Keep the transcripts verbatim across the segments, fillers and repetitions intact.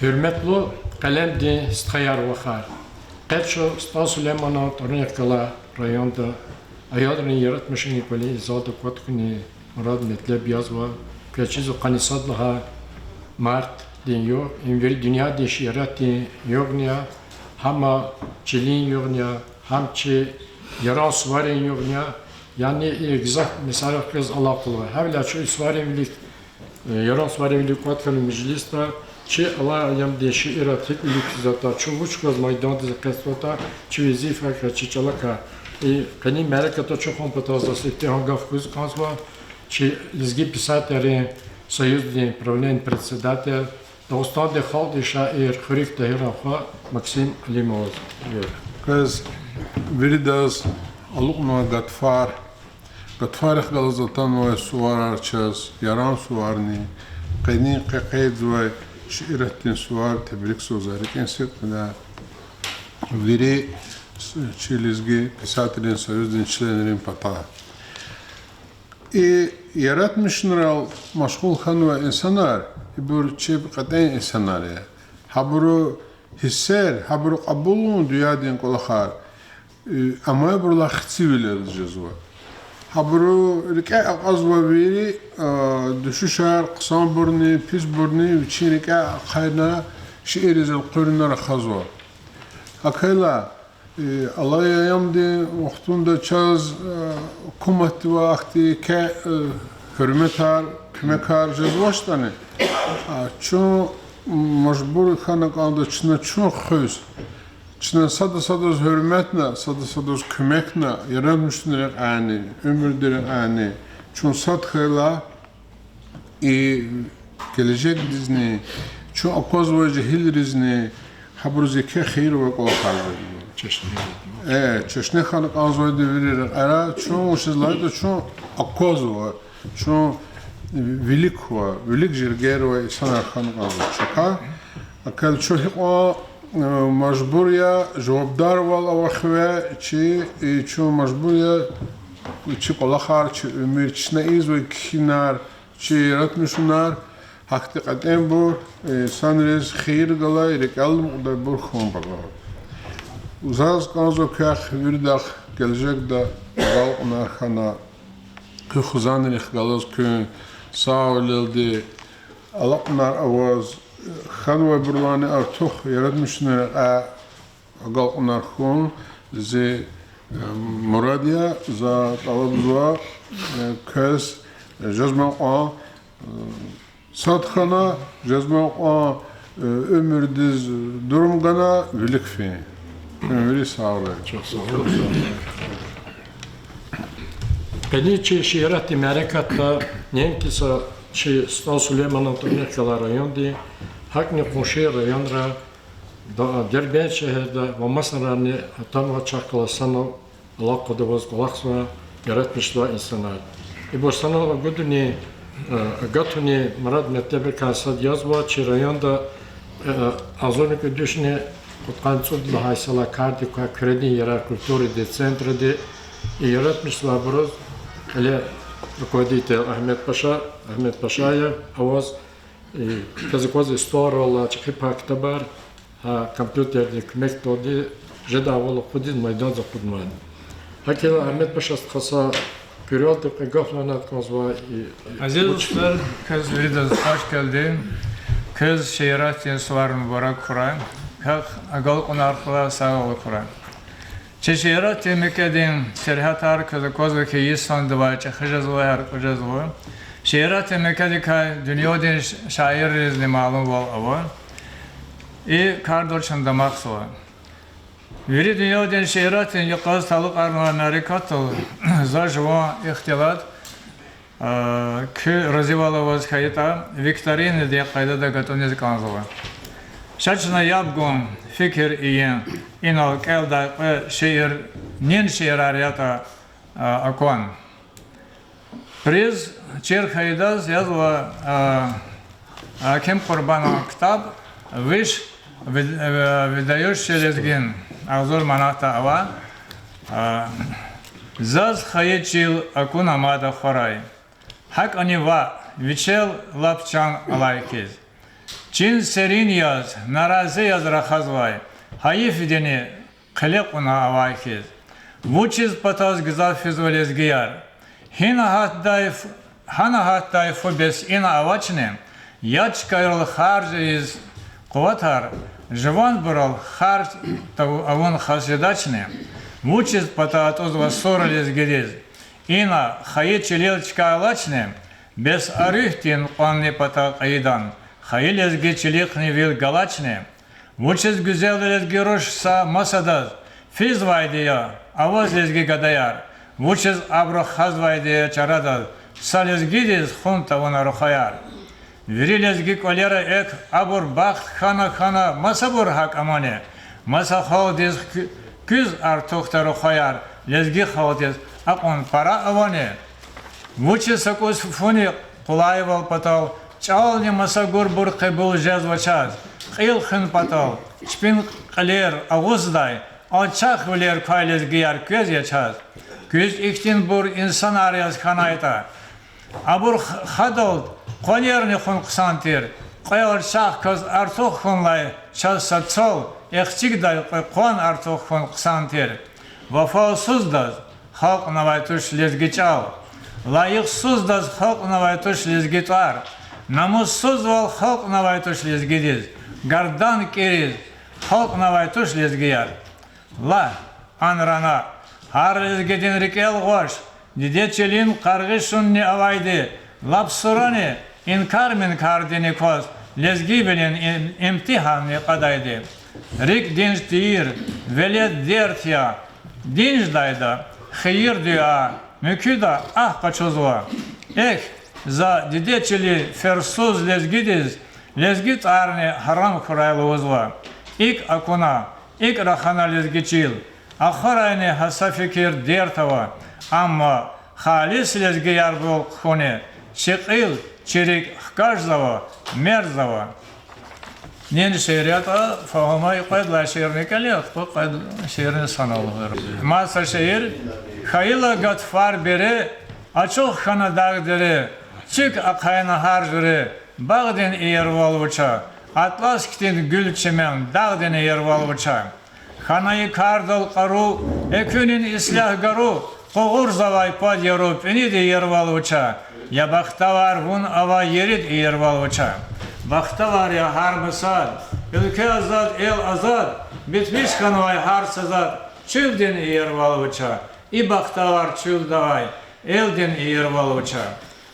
Гьуьрметлу къелемдин стхаяр, вахар. Къе чун СтӀал Сулейманан тӀварунихъ галай районда аялрин яратмишунрин кӀвалин залда кӀватӀ хьунин мурад-метлеб язва. Квез чизва, къанни сад лагьай мартдин югъ, им вири дуьньядин шииратдин югъни я, гьам чилин югъни я, гьам чи Яран суварин югъни я. Яни и гзаф месэлайрихъ галаз алакъалу ава. Гьавиляй чун и суварин вилик, э, Яран суварин вилик кӀватӀ хьана межлисда, чи алай аямдин шиирар гьикӀ вилик физватӀа, чун вуч кваз майдандиз экъечӀзаватӀа, чи везифа хьи, чи чӀалакай. И къенин мярекатда чун хьун патал заз сифтегьан гаф гуз кӀанзава чи Лезги писателрин союздин правлениедин председатель, Дагъустандин халкьдин шаир, Хуьруьг Тагьиран хва Максим Алимоваз. Квез виридаз алукьнавай гатфар, гатфарихъ галаз атанвай суварар чаз, Яран суварни, къенин къекъвезвай шииратдин сувар тебрикзава за рикӀин сидкьидай вири с-, чи Лезги писателрин союздин членрин патай. И яратмишунрал машгъул хьанвай инсанар, ибур чеб кьетӀен инсанар я. Гьабурун гьиссер, гьабуру кьабулун дуьньядин кӀвалахар, э, амайбурулай хцивилелди жезва. Гьабурун рикӀе акьазва вири, а, дуьшуьшар, хъсанбурни, писбурни вичин рикӀе ахъайна, шиирриз элкъуьрна рахазва. ГьакӀ хьайила, э, алай аямдин вахтунда чаз, э, гьукуматдивай ахьтин еке, э, гьуьрметар, куьмекар жезвачтӀани, а, чун мажбур хьана кӀанда чна чун хуьз. Чна сада садаз гьуьрметна, сада садаз куьмекна, яратмишунрин рекьяйни, уьмуьрдин рекьяйни чун сад хьайила, и гележегдизни, чун аквазвай жегьилризни, гьабуруз еке хийир авай кӀвалахар жезва. Э, чешне хьана кӀанзавайди вири рекьера, чун вучиз лагьайтӀа чун аквазва, чун вилик ква, вилик жергейрвай инсанар хьана кӀанзава чакай. ГьакӀ хьайила чун гьикьван, э, мажбур я, жавабдарвал ава хиве чи, и чун мажбур я чи кӀвалахар, чи уьмуьр, чна ийизвай кхьинар, чи яратмишунар гьахьтин кьетӀенбур, инсанриз хийир галай, рикӀел аламукьдайбур хьун патал. Заз кӀанзава квехъ виридахъ гележегда агалкьунар хьана, куь хизанрихъ галаз куьн сагъвилелди, алакьунар аваз, хьанвайбурулайни артух яратмишунрин рекьяй агалкьунар хьун зи, э, мурад я. За тӀалабзава, э, квез жезмай кьван, э, сад хьана, жезмай кьван, э, уьмуьрдиз дурум гана, вилик фин. Куьн вири сагърай. Къенин чи шииратдин мярекатда неинки са чи СтӀал Сулейманан тӀварунихъ галай районди, гьакӀни къунши районра, да-, Дербент шегьерда ва масанрани атанва чахъ галаз санал алакъада аваз, кӀвалахзавай, яратмишзавай инсанар. Ибур санал агудуни, э, агатуни мурад-метлебрикай сад язва чи районда, э, агъзурни кӀуьд вишни кьудкъанни цӀуд лагьай йисалай кардик квай Куьредин ярар культурадин центради и яратмишзавайбуруз кьиле руководитель Агьмед Паша, Агьмед Пашаев аваз, э, квез аквазва, историядал алай чӀехи пай ктабар, гьа компьютердин куьмекдалди жедайвал акъудиз майдандиз акъуднавайди. ГьакӀ хьайила, Агьмед Паша, стха, са куьрелди кьве гаф лагьанайтӀа кӀанзава, и, и, азиз вуч дустар, квез виридаз хуш гелди. Квез шииратдин сувар мубарак хьурай. Квехъ агалкьунар хьурай, сагъвал хьурай. Чи шииратдин мекӀедин сергьятар, квез аквазва хьи, йисандавай чӀехи жезва, гьяркьуь жезва. Шииратдин мекӀедикай дуьньядин ш-, шаирризни малумвал ава. И кардал чун дамахзава. Вири дуьньядин шииратдин йикъаз талукьарнавай мярекатдал за жуван ихтилат, а, куь разивал аваз хьайитӀа, викторинадин къайдада гатӀуниз кӀанзава. Ша чна яб гун, фикир ийин, инал кӀелдай кьве шиир, нин шиирар ятӀа, а, акван. Приз чир хьайидаз язва, а, Гьаким Къурбанан ктаб, виш выд-, э, выдающийся лезгин, агъзур манатда ава. А, заз хайи чил акуна мад ахварай. ГьакӀани ваъ, вичел лап чан алай хьиз. Чин серин яз, нарази яз рахазвай, гьайифдини хъиле кьуна авай хьиз. Вучиз патаз гзаф физва лезгияр? Гьина гьатдай ф-, гьана гьатдай фу бес ина авачни? Яд чкайрал харж ийиз къуватар, жуванбурал харж тав-, авун хас жедачни? Вучиз пата атӀузва сура лезгидиз? Ина хайи чилел чка алачни? Бес а руьгьдин кьванни пата кьейидан, хайи лезги чилихъни вил галачни? Вучиз гуьзел лезги руш са масадаз физвайди я аваз лезги гадаяр? Вучиз абуру хазвайди я чарадал са лезгидиз хун тавуна рухваяр? Вири лезги кӀвалера экв абур бахт хьана-хьана масабур гьакӀ амани? Маса халкьдиз куь-, куьз артухда рухваяр, лезги халкьдиз акьван пара авани? Вучиз са кӀус фуни къулайвал патал чӀални маса гурбур къебул жезва чаз? Кьил хуьн патал чпин кьилер агъуздай алчахвилер квай лезгияр квез я чаз. Куьз ихьтинбур инсанар яз хьанайтӀа, абур х-, хадал къванерни хьун хъсан тир. Кьве алчах кваз артух хьунлай чаз са цал, эхцигдай кьве къван артух хьун хъсан тир. Вафасуздаз халкьнавай туш лезги чӀал, лайихсуздаз халкьнавай туш лезги тӀвар, намуссузвал халкьнавай туш лезгидиз, гардан кӀириз халкьнавай туш лезгияр. Лагь, Анрана, гьар лезгидин рикӀел гъваш, диде чилин къаргъишунни авайди, лап сурани инкар-минкардини кваз лезгивилин им-, имтигьанни кьадайди. РикӀ динж тийир, велед дерт я, динждайда хийир-дуьа, муькуьда агь къачузва. Эхь, за диде чили ферсуз лезгидиз лезги тӀварни гьарам хьурай лугьузва. ИкӀ акуна, икӀ рахана лезги чил. Ахварайни гьа са фикир, дерт ава. Амма халис лезгиярбурал хьуни чи кьил, чи рикӀ хкажзава, мерзава. Нин шиир ятӀа, Фагьума, и кьвед лагьай шиирни кӀела, ахпа кьвед шиирни санал гъвер. Маса шиир. Хьайила гатфар бере, ачух хьана дагъ-дере, цуьк ахъайна гьар жуьре, багъдин иервал вуч я, атлас хьтин гуьл-чимен, дагъдин иервал вуч я. Хьана и кардал кьару, экуьнин ислягь-гару, къугъурзавай пад яру, пӀинидин иервал вуч я. Я бахтавар, вун авай ерид иервал вуч я. Бахтавар я гьар масад, уьлкве азад, эл азад, битмиш хьанвай гьар са затӀ, чуьлдин иервал вуч я. И бахтавар чуьлда авай элдин иервал вуч я.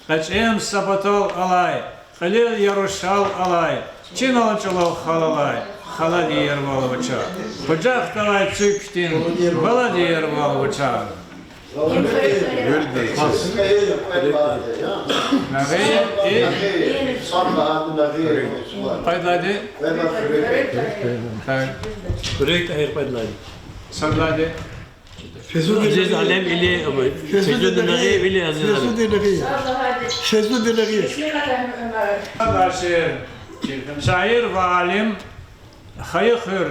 Кьечӏем са патал алай, кьилел ярушал алай, чинал чӏулав халалай, халадин иервал вуч я. Къужахда авай цуьк хьтин баладин иервал вуч я. Нагъиев и... Кьвед лагьайди? Так. Хуьруьг Тагьир, кьвед лагьайди. Сад лагьайди? Азиз Алем или, Фезуди Нагъиев или Азиз Алем. Фезуди Нагъиев. Фезуди Нагъиев. Шаир ва алим, хайи хуьр,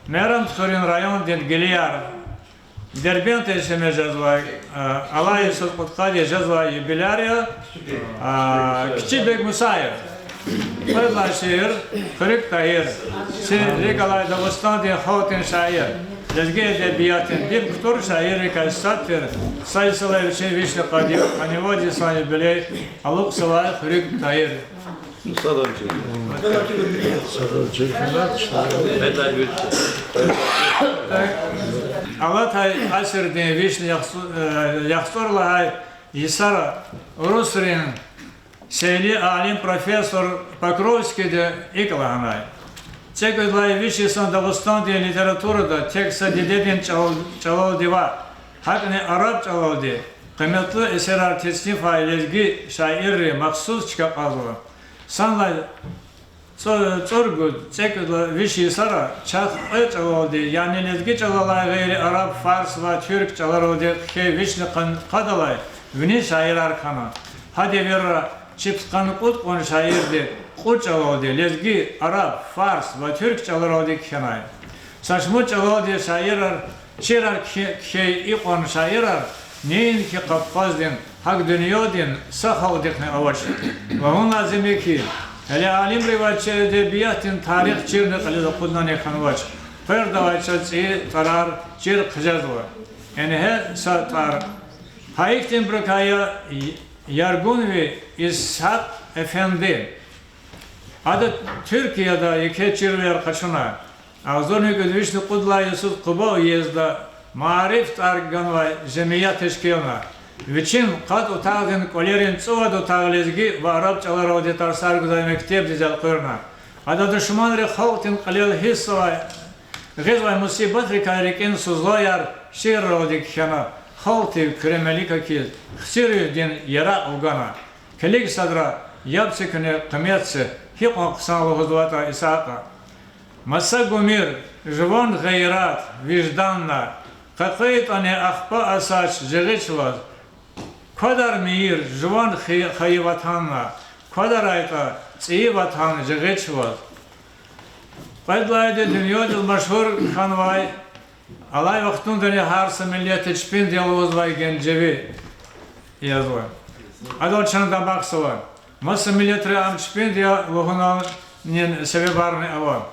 Мерант хуьруьн райондин Гилияр. Дербентда яшамиш жезвай, алай йисуз кьудкъад йис жезвай юбиляр я, Кичи Бегмусаев. Кьвед лагьай шиир, Хуьруьг Тагьир. Чи рикӏ алай Дагъустандин халкьдин шаир, лезги эдебиятдин диб кутур шаиррикай сад тир, са йисалай вичин вишни къад я, къанни вад йисан юбилей алукьзавай Хуьруьг Тагьир. Алатай асирдин вишни яхцӏу-, э, яхцӏур лагьай йисара урусрин сейли алим, профессор Покровскийди икӏ лагьанай: цӏекӏуьд лагьай виш йисан Дагъустандин литературада тек са дидедин чӏал-, чӏалалди ваъ, гьакӏни араб чӏалалди къиметлу эсерар теснифай лезги шаирри махсус чка кьазва. Санлай цӏу-, цӏуругуд, цӏекӏуьд лагьай виш йисара чахъ кьве чӏалалди, яни лезги чӏалалай гъейри араб, фарс ва туьрк чӏаларалди кхьей вишни къан-, къадалай вини шаирар хьана. Гьа девирра чи пудкъанни кьуд кьван шаирди кьуд чӏалалди, лезги, араб, фарс ва туьрк чӏаларалди кхьенай. Са шумуд чӏалалди шаирар, шиирар кхье-, кхьей икьван шаирар неинки Къабкъаздин, гьакӏ дуьньядин са халкьдихъни авач. Лугьун лазим я хьи, Гьеле алимривай чи эдебиятдин тарих чирна кьилиз акъудунани хьанвач. Къвердавай чаз цӀийи тӀварар чир хъжезва. Ингье са тӀвар. Гьа ихьтинбурукай я Яргунви Исгьакь эфенди. Ада Туьркияда еке чирвилер къачуна. Агъзурни кӀуьд вишни кьуд лагьай йисуз Къуба уездда Маариф тӀвар ганвай жемият тешкилна. Вичин къад утахдин кӀвалерин цӀувад утагъ лезги ва араб чӀаларалди тарсар гузвай мектебдиз элкъуьрна. Ада душманри халкьдин кьилел гъизвай, гъизвай мусибатрикай рикӀин сузлаяр шиирралди кхьена, халкьдив куьре мелик акиз, хци руьгьдин яракь вугана. Килиг садра, яб це куьне, къимет це, гьикьван хъсан лугьузватӀа Исгьакьа. Маса гумир, жуван гъейрат, вижданна, къекъвейтӀани ахпа асач жигъичваз, квадар мийир жуван хи-, хайи ватанна, квадарайтӀа цӀийи ватан жигъичваз. Кьвед лагьайди дуьньядиз машгьур хьанвай, алай вахтундани гьар са миллетди чпинди я лугьузвай Генжеви язва. Адал чна дамахзава. Маса миллетри ам чпинди я лугьунин себебарни ава.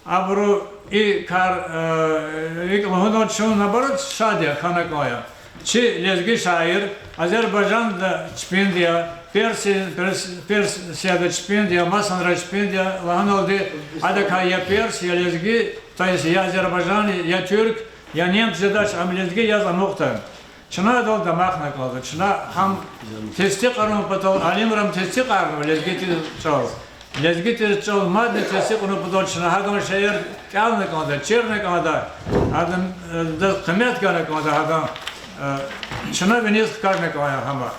Абуру и кар, э, икӀ лугьунал чун, наоборот, шад я, хьана кӀан я. Чи лезги шаир Азербайжанда чпинди я, Перси-, Перс-, Персияда чпинди я, масанра чпинди я лагьаналди, адакай я перс, я лезги, то есть я азербайжани, я туьрк, я немц жедач, ам лезги яз амукьда. Чна адал дамахна кӀанда, чна гьам тестикьарун патал, алимрам тестикьарнава лезги тир чӀал. Лезги тир чӀал мадни тестикьарун патал чна гьадан шейэр кӀелна кӀанда, чирна кӀанда, гьадан, э, даз къимет гана кӀанда, гьадан, э, чна виниз хкажна кӀан я гьама.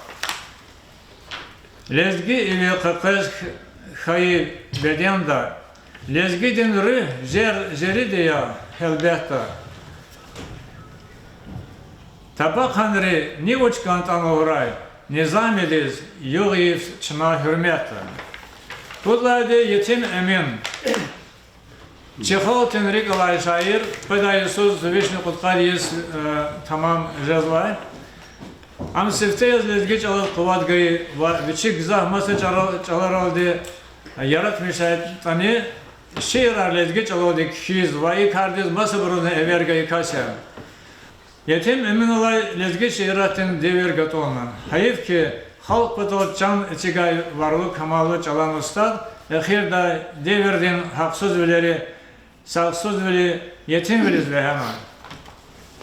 Лезги иви къекъвез хьайи беденда, лезгидин руьгь жер-, жериди я, гьелбетда. Тапаханри ни вуч кӀантӀа лугьурай, Низамидиз югъ ийиз чна гьуьрметда. Пуд лагьайди Етим Эмин. Чи халкьдин рикӀ алай шаир, къведай йисуз вишни кьудкъад йис, э, тамам жезвай. Ам сифте яз лезги чӀалаз къуват гайи ва вичи гзаф маса чӀара-, чӀаларалди яратмишайтӀани, шиирар лезги чӀалалди кхьиз ва и кардиз масабурузни эвер гайи кас я. Етим Эминалай лезги шииратдин девир гатӀунна. Гьайиф хьи, халкь патал чан эцигай варлу-камаллу чӀалан устад эхирдай девирдин гьахъсузвилери, сагъсузвили, етимвилиз вегьена.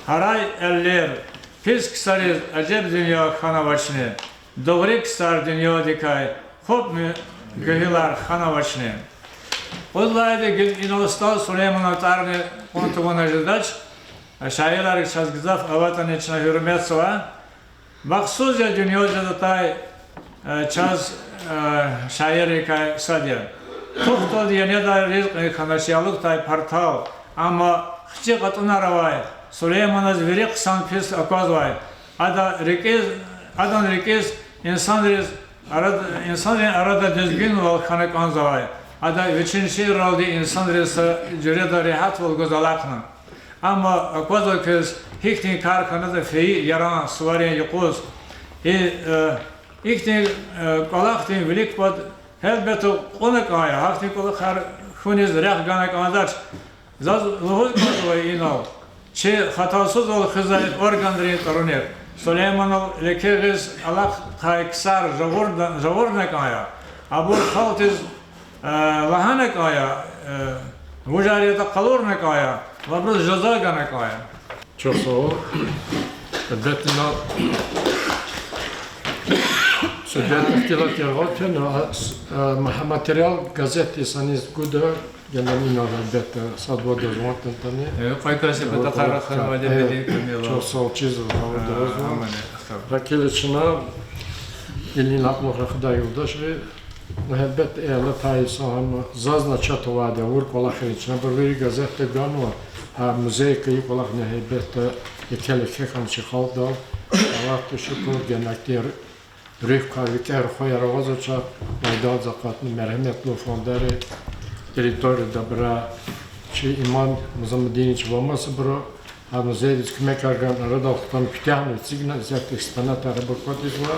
Гьарай эллер, пис ксариз ажеб дуьнья хьанавачни, дугъри ксар дуьньядикай хупӀни гуьгьуьлар ханавачни. Кьуд лагьайди гила инал СтӀал Сулейманан тӀварни кьун тавуна жедач, шаирар чаз гзаф аватӀани чна гьуьрметзава. Махсус я дуьньядиз атай, э, чаз, э, шаиррикай сад я. Тухдалди я недай ризкьи хьанач, я алукӀдай партал, амма хци кьатӀунар авай, Сулейманаз вири хъсан-пис аквазвай, ада рикӀиз, адан рикӀиз инсанриз арад-, инсанрин арада дуьзгуьнвал хьана кӀанзавай, ада вичин шиирралди инсанриз са жуьреда регьятвал гуз алахъна. Амма аквазва квез гьихьтин кар хьанатӀа фейи Яран суварин юкъуз. И, э, ихьтин, э, кӀвалахдин вилик пад гьелбетда кьуна кӀан я, гьахьтин кӀвалахар хьуниз рехъ гана кӀандач. Заз лугьуз кӀанзава инал, чи хатасузвал хуьзвай органрин тӀварунихъ. Сулейманал леке гъиз алахъай ксар жагъурна, жагъурна кӀан я. Абур халкьдиз, э, лагьана кӀан я, э, вужар ятӀа къалурна кӀан я, ва абуруз жаза гана кӀан я. Чухсагъул. Элбетда, ина субъект ихтилат яргъал тена, а, с-, а, ма-, материал газетдиз аниз гуда, генани ина, элбетда, сад-вад жуван тантани. Э, къвай касди патахъай раханвайди, э, Бедин Камилов. Чухсагъул, чизва, гьавурда А, разва. амани, ахтар. Гьакили чна, илин акьмухъ рахадай юлдашри, ну, гьелбетда, э, алатай йисан гьам зазни чат авайди авур кӀвалахрин чна абур вири газетда ганва, гьа музей кайи кӀвалахни гьелбетда, еке-еке хьана чи халкьдал, Аллагьдиз шукур, генатӀа руьгь квай викӀегь рухваяр авазва чахъ, майдандиз акъатна, мергьеметлу фондари, территория добра, чи имам Музамудинович ва масабуру, гьа музейдиз куьмекар гана, арадал хтана, куьтягьна, эцигна, исятда экспонатар гьабур кваз ийизва.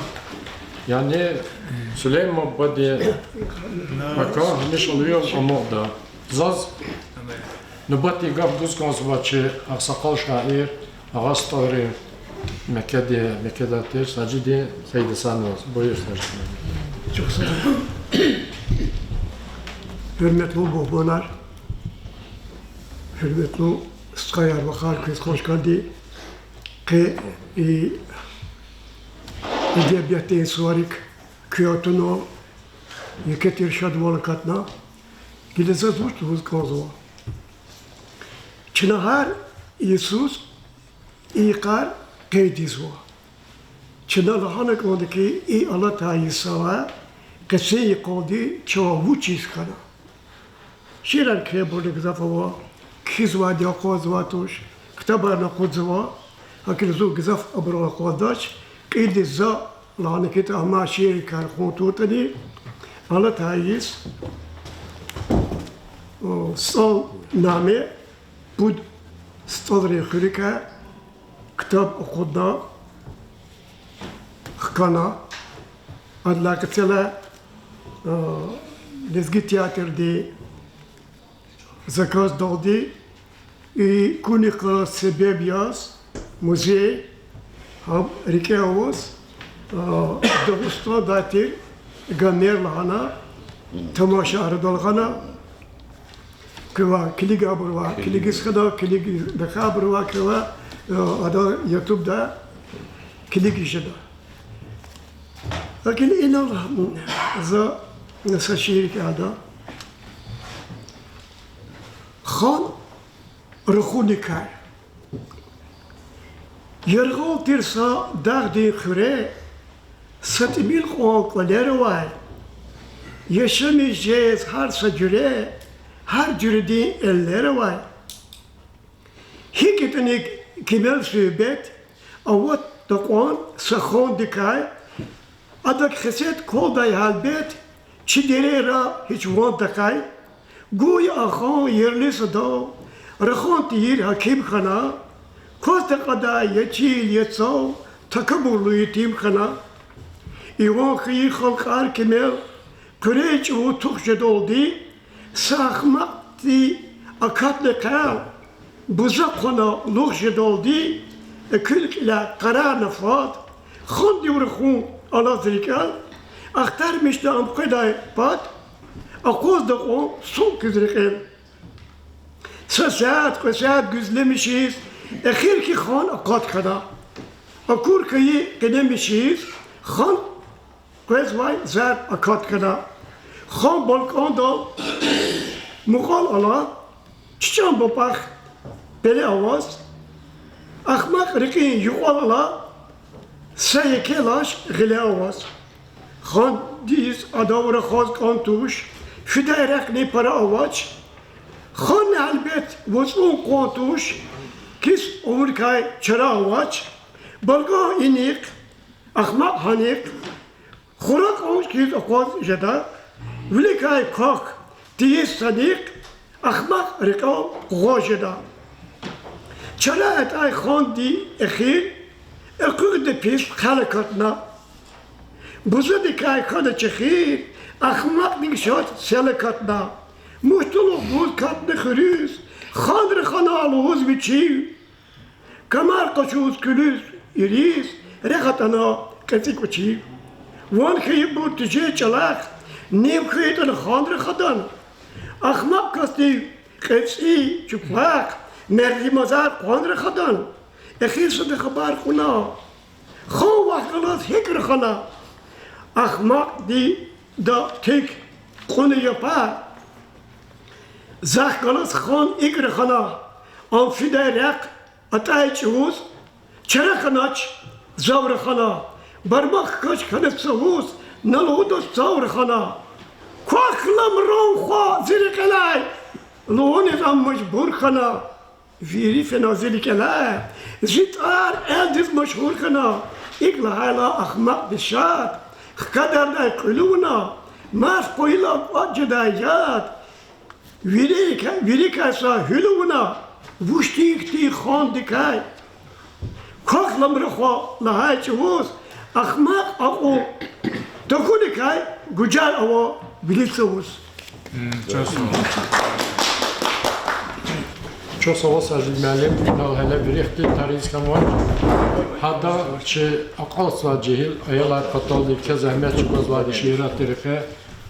Яни Сулейман бубади макан гьамиша лугьуз амукьда. Заз нубатдин гаф гуз кӀанзава чи агъсакъал шаир, агъа СтӀалрин мекеди-, мекедай тир Сажидин Саидгьасановаз. Буюр, Сажидин. Гьуьрметлу бугъбанар, гьуьрметлу стхаяр-вахар, квез хвашкалди. Къе и эдебиятдин суварик куь атуна, еке тир шадвал акатна. Гила заз вуч лугьуз кӀанзава? Чна гьар йисуз и йикъар къейдзава. Чна лагьана кӀанда хьи, и алатай йисалай къенин йикъалди чавай вучиз хьана. Шиирар кхьейбурни гзаф ава, кхьизвайди акъвазвай туш, ктабарни акъудзава, гьакӀни зун гзаф абурал акъваздач, кьилди за лагьана хьайитӀа, амай шииррикай хъун тавуртӀани, алатай йис, о, СтӀал наме, пуд СтӀалрин хуьрикай ктаб акъудна хкана. Адалай къецелай, а, лезги театрди заказдалди и куьнихъ галаз себеб яз музей гьам рикӀе аваз, а, Дагъустандай тир Гомер лагьана тамаша арадал гъана. Квевай килигайбурувай килигиз хьана, килигиз тахьайбурувай квевай, э, ада ютубда килигиз жеда. Гьакӏни инал за са шиир кӏелда. Хан рахуникай. Яргъал тир са дагъдин хуьре, са тӏимил кьван кӏвалер авай, яшамиш жез гьар са жуьре, гьар жуьредин эллер авай. Гьикӏ ятӏани кимел суьгьбет аватда кьван са хандикай, адак хесет квалдай гьелбет, чи дерейра гьич ван тахьай. Гуй а хан ерли садав, рахан тийир гьаким хьана, кваз такьадай я чил, я цав, такабурлу итим хьана. И ван хьайи халкьар кимел, хъуьрез чӏавуз тух жедалди, са ахмакьди акатна хъел, буза хъвана лугъ жедалди, экуьн кьиляй къарарна фад, хандив рахун алаз рикӏел, ахтармишда ам къведай пад, акъвазда кьван сул куьз рекьел. Са сят, кьве сят гуьзлемишиз, эхир хьи хан акъат хьана. Акур хьайи къенемишиз, хан къвезвай зар акат хьана. Хан балкӏандал мукьвал ала, чичӏан бапӏах пеле аваз, ахмакь рикӏин юкьвал ала, са еке лаш гъиле аваз. Хандиз адав рахаз кӏан туш, фидай рехъни пара авач. Ханни гьелбет вацӏун къван туш, кис авурикай чара авач. Балкӏан инихъ, ахмакь гьанихъ, хура кьван хьиз акъваз жеда, виликай квахь тийиз санихъ, ахмакь рекьел къугъваз жеда. Чара атӏай ханди эхир, экъуьгъди пис хъел акатна. Бузадикай хьана чехир, ахмакьдик шад сел акатна. Муштулух гуз катна хуьруьз, хан рахана лугьуз вичив. Камар къачуз куьлуьз ириз, рехъ атӏана кьецӏи кӏвачив. Ван хьайибур тежез чӏалахъ, ним хьайитӏани хан рахадан. Ахмакь касдив кьецӏи чупахъ, мердимазар къван рахадан. Эхир сада хабар кьуна, хан вахъ галаз гьикӏ рахана. Ахмакьдиз тек кьуна япар, захъ галаз хан икӏ рахана. Ам фидай рехъ атӏай чӏавуз, чара хьанач, зав рахана. Бармак хкаж хьанач цавуз, на лугьудаз цав рахана. Квахь, ламран хва, зи рекьелай, лугьуниз ам мажбур хьана. Вири фена зи рикӏелай, зи тӏвар элдиз машгьур хьана. Икӏ лагьайла, ахмакьди шад, хкадардай кьуьл авуна, марф къвайила кӏватӏ жедай яд. Вилик-, виликай са гьуьл авуна, вуч тир хьтин хандикай. Квахь, ламра хва, лагьай чӏавуз, ахмакь акьул Тахьуникай гужар ава вилик цавуз. Чухсагъул, Сажид муаллим, инал гьеле вирихъди тариз хьанвач. Гьада чи акьалтзавай жегьил аялар паталди квез зегьмет чӀугвазвайди шииратдин рекье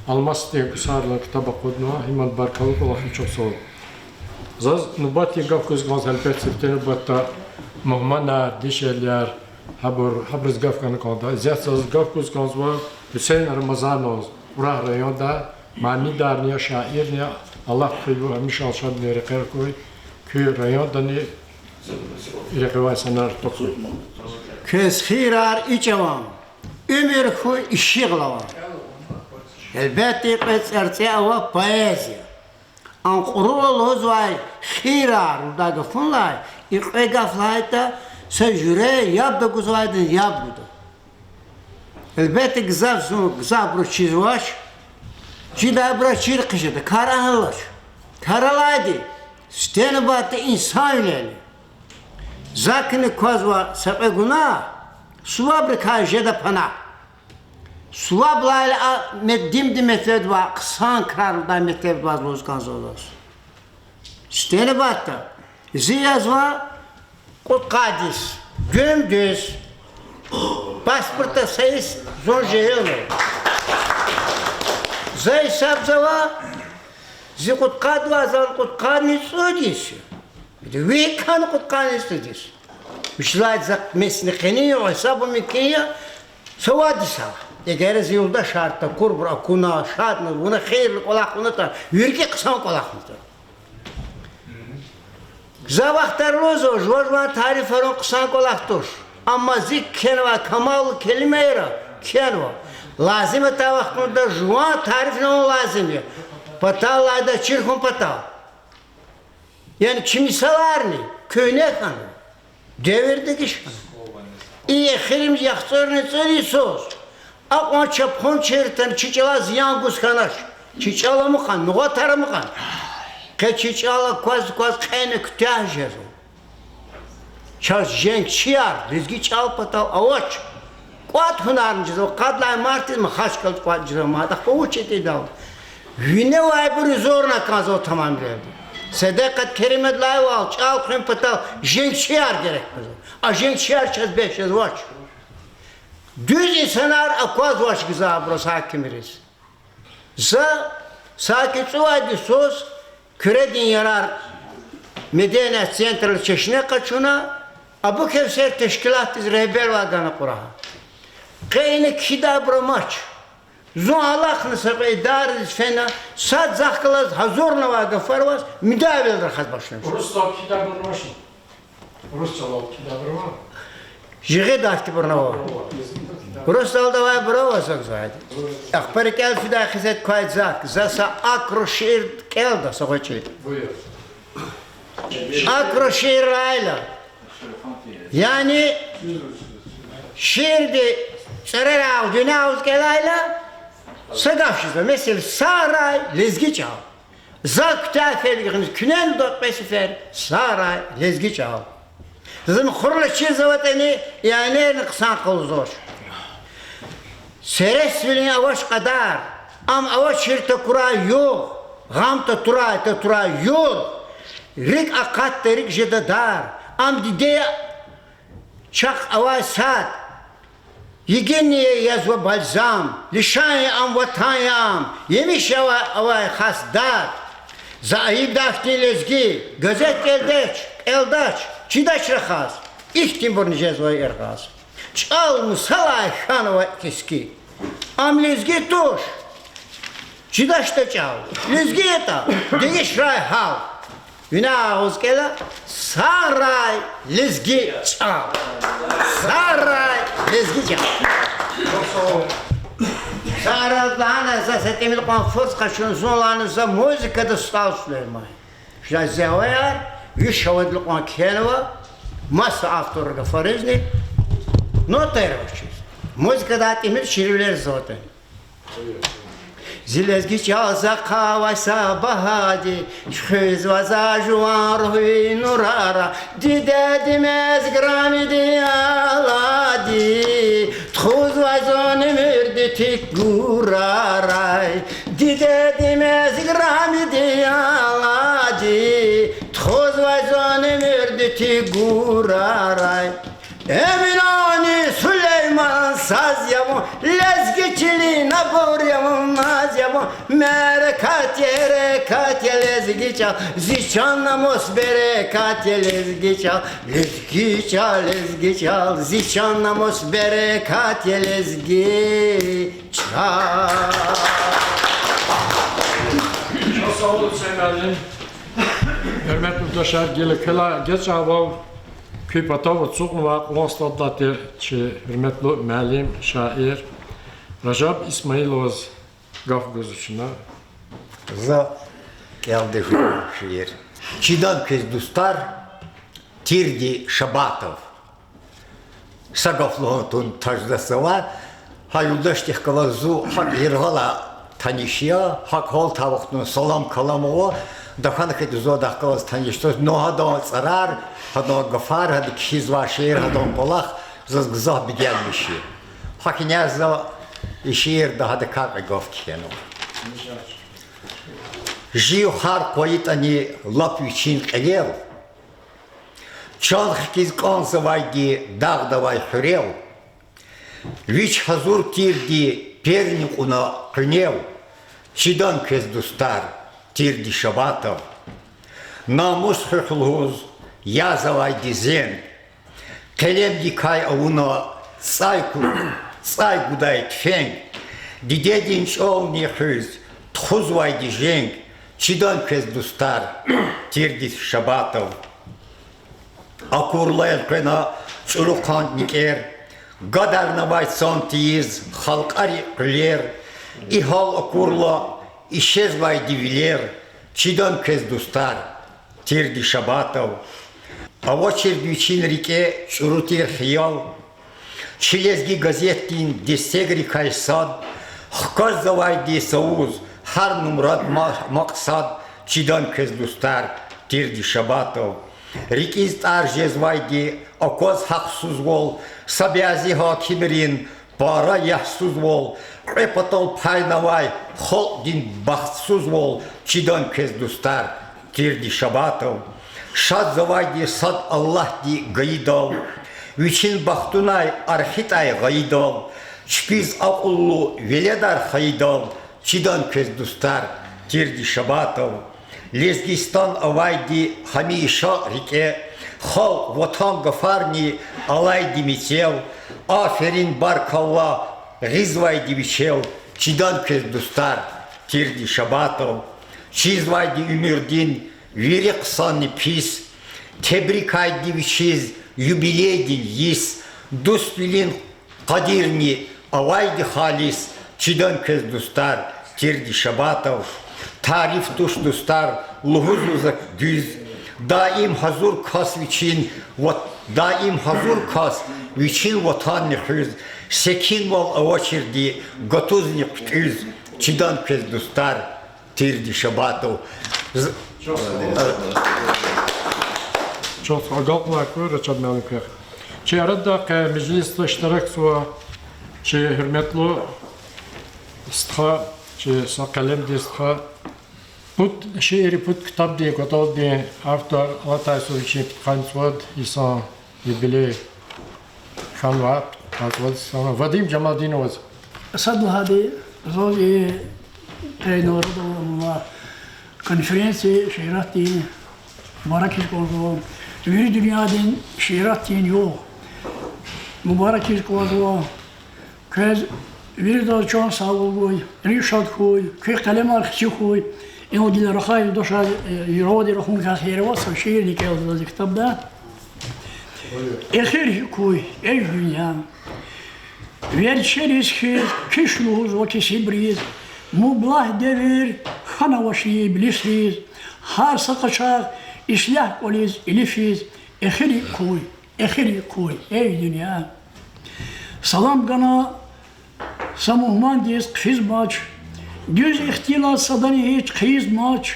Алмасдин Гусарлан ктаб акъуднава, гьамни баркалла кӀвалахиз, чухсагъул. Заз нубатдин гаф гуз кӀанзава, гьелбетда, сифте нубатда мугьманар, дишегьлияр, гьабур, гьабуруз гаф гана кӀанда. Исятда заз гаф гуз кӀанзава Гьуьсейн Рамазановаз, Кьурагь районда, манидарни я, шаирни я, Аллагьди хъвайила гьамиша шадвилин рекьер хьуй куь райондани, и рекье авай инсанар тухуй. Квез хийирар ичӀ аван, уьмуьр хьуй ишигълаван. Гьелбетда, и кьве цӀарцӀе ава поэзия. Ам кьуру лугьузвай хийирар лугьудай гафунилай, и кьве гаф лагьайтӀа, са жуьре яб тагузвайдаз яб гуда. Гьелбетда, гзаф зун, гзафбуруз чизвач, чидайбуруз чир хъижеда, кар гьа алач. Кар алайди, сифте нубатда инсанвилелни. Закни квазва са кьве гунагь, сувабрикай жеда пана. Суваб лагьайла, а мет-, дим-дим метлебдивай, хъсан крар лугьудай метлебдивай лугьуз кӀанзава заз. Сифте нубатда зи язва кьудкъад йис, дуьм-дуьз. Паспортда са йис зун жегьилнава. За гьисабзава, зи кьудкъадвай, зал кьудкъанни цӀуд йис я. Вири кана кьудкъанни цӀуд йис. Вучиз лагьайтӀа за месни къенин я, гьисаб мумкин я, са вад йисар. Эгер зи юлдашар такурбур акуна, шадна, вуна хийирлу кӀвалах авунатӀа, вирида хъсан кӀвалах авунатӀа. За вахтар лугьузва, жува жуван тарифарун хъсан кӀвалах туш. Амма зи кхьенвай камаллу келимайра кхьенва: лазим атай вахтунда жуван тарифнавун лазим я, патал алайдаз чир хьун патал. Яни чи мисаларни куьгьне хьанва, девир дегиш хьанва. И эхиримжи яхцӀурни цӀуд йисуз акьван чапхунчийритани чи чӀалаз зиян гуз хьанач. Чи чӀал амукьна, нугъатар амукьна. Къе чи чӀал акваз-кваз кьена куьтягь жезва. Чаз женгчияр лезги чӀал патал авач. КӀватӀ хьунарни жезва, къад лагьай мартдиз Махачкъаладиз кӀватӀ жезва мад, ахпа вуч ятӀа идалди. Виневайбур зурна кӀанзава тамамвилелди. Седекъат Керимовадилай вал чӀал хуьн патал женгчияр герек къвезва. А женгчияр чаз бес жезвач. Дуьз инсанар аквазвач гзафбуруз гьакимриз. За саки цӀувад йисуз Куьредин ярар меденият центрдал чешне къачуна, Абу Кевсер тешкилатдиз регьбервал гана Кьурагьа. Къе ина кхьидайбур амач. Зун алахъна са кьве идарадиз фена, сад захъ галаз гьазурнавай гафар аваз, муьдайвал рахаз башламишна. Урусдал кхьидайбур амачни? Урус чӀалал кхьидайбур ава? Жигъидай хьтинбурни ава. Урусдалди авайбур ава, зак зайди. Ахпа рикӀел фидай хизет квай зак, за са акру шиир кӀелда, са гъвечӀи. Акру шииррайла, яни шиирдин цӀерерай дуьне агъуз кӀелайла, са гаф жезва, месела, сагърай лезги чӀал. За куьтягь фейила гьаниз куьне нудатӀ кьве сефер: сагърай лезги чӀал. Заз муьхуьрла чирзаватӀани, иянерни хъсан къалурзавач. Сересвилин авач кьадар, ам авачир такурай югъ, гъам татурай, татурай югъ, рикӀ акъатда, рикӀ жеда дар, ам диде чахъ авай сад, йигинни я язва бальзам, лишан я ам, ватан я ам, емиш авай, авай хас дад. За айибдай хьтин лезги, газет кӀелдач, кӀелдач, чидач рахаз, ихьтинбурни жезвай яргъаз. ЧӀал мусалай хьанва кески, ам лезги туш, чидачтӀа чӀал, лезги ятӀа, дегишрай гьал. Вине агъуз кӀела: сагърай лезги чӀал. Сагърай лезги чӀал. Сагърай лагьана, за са тӀимил кьван фурс къачуна, зун лагьана за музыкада СтӀал Сулейман я. Жаз зеваяр, виш авадил кьван кхьенва, маса авторрин гафаризни нотаяр авачиз. Музыкадай тӀимил чирвилер заватӀани. Зи лезги чӀал захъ авай са багьади, хуьзва за жуван руьгьуьн нурара, дидеди мез грамиди алади, тухузвай зун уьмуьрди тик гурарай, дидедин мез играмиди алади, тухузвай зун уьмуьрди тик гурарай. Эминани Сулейман саз я вун, лезги чилин абур я вун, наз я вун, мярекат я, гьерекат я лезги чӀал, зи чан намус берекат я лезги чӀал, лезги чӀал, лезги чӀал, зи чан намус берекат я лезги чӀал. Чухсагъул, Гьуьсейн муаллим. Гьуьрметлу юлдашар, гила квелай эгечӀайвал, куь патав ацукьнавай, кьулан стӀалдай тир чи гьуьрметлу муаллим, шаир Ражаб Исмаиловаз гаф гузва чна. За кӀелдай жуван шиир. Чидан квез, дустар, тирди Шабатов. Са гаф лугьун тун таждасава, гьа юлдашдихъ галаз зун гьакӀ яргъалай таниш я, гьакӀ гьалтай вахтунда салам-калам ава, тахьана хьайитӀа зун адахъ галаз таниш туш, ну гьадан цӀарар, гьадан гафар, гьада кхьизвай шиир, гьадан кӀвалах заз гзаф бегенмиш я. ГьакӀни за и шиирда гьадакай кьве гаф кхьенва. Жив гьар къвайитӀани лап вичин кьилел, чан хкиз кӀанзавайди дагъда авай хуьрел, вич гьазур тирди перни кьуна къуьнел, чидан квез, дустар, тирди Шабатов. Намус хуьх лугьуз язавайди зенг, къелемдикай авуна цӀай ку-, цӀай гудай туфенг, дидедин чӀални хуьз тухузвайди женг, чидан квез, дустар, тирди Шабатов. Акурла элкъвена чӀуру къанни никӀер, гадарнавай цан тийиз халкьари къуьлер, и гьал акурла ишезвайди вилер, чидан квез, дустар, тирди Шабатов. Авачирди вичин рикӀе чӀуру тир хиял, чи Лезги газетдин дестегрикай сад, хкажзавайди са вуз гьар нумрад ма-, макьсад, чидан квез, дустар, тирди Шабатов. РикӀиз тӀар жезвайди акваз гьахъсузвал, са бязи гьакимрин пара ягьсузвал, кьве патал пайнавай халкьдин бахтсузвал, чидан квез, дустар, тирди Шабатов. Шадзавайди сад Аллагьди гайидал, вичин бахтунай архитӀай гъайидал, чпиз акьуллу веледар хайидал, чидан квез, дустар, тирди Шабатов. Лезгистан авайди гьамиша рикӀе, халкь, ватан гафарни алайди мецел, аферин, баркалла гъизвайди вичел, чидан квез, дустар, тирди Шабатов. Чизвайди уьмуьрдин вири хъсанни пис, тебрикайди вичиз юбилейдин йис, дуствилин къадирни авайди халис, чидан квез, дустар, тирди Шабатов. Тариф туш, дустар, лугьузва за дуьз, даим гьазур кас вичин ва-, даим гьазур кас вичин ватанни хуьз, секинвал авачирди гатузни хъуьтӀуьз, чидан квез, дустар, тирди Шабатов. З-, Чухсагъул, агалкьунар хьуй, Ражаб муаллим, квехъ. Чи арада къе межлисда иштиракзава чи гьуьрметлу стха, чи са къелемдин стха, пуд шиирри пуд ктабдин кӀватӀалдин автор, алатай йисуз вичин пудкъанни цӀувад йисан юбилей хьанва, пудкъанни цӀувад йисан, Вадим Жамалдиноваз. Сад лагьайди, заз и къе Нарадал авай конференция шииратдин мубаракиз кӀанзава. Вири дуьньядин шииратдин югъ мубаракиз кӀанзава. Квез виридаз чан сагъвал гуй, рикӀ шад хьуй, куь къелемар хци хьуй. Инал гила рахай юлдашар, э, юргъади рахун кӀан хийир ава, са шиирни кӀелзава зи ктабда. Эхир хьи куй, эй дуьнья. Верчериз хьиз киш лугьузва кесибриз, мублагь девир хьанавач иблисриз, гьар са къачагъ ислягь кӀвализ илифиз, эхир хьи куй, эхир хьи куй, эй дуьнья. Салам гана са мугьмандиз хъфизмач, дуьз ихтилат садани гьич хъийизмач,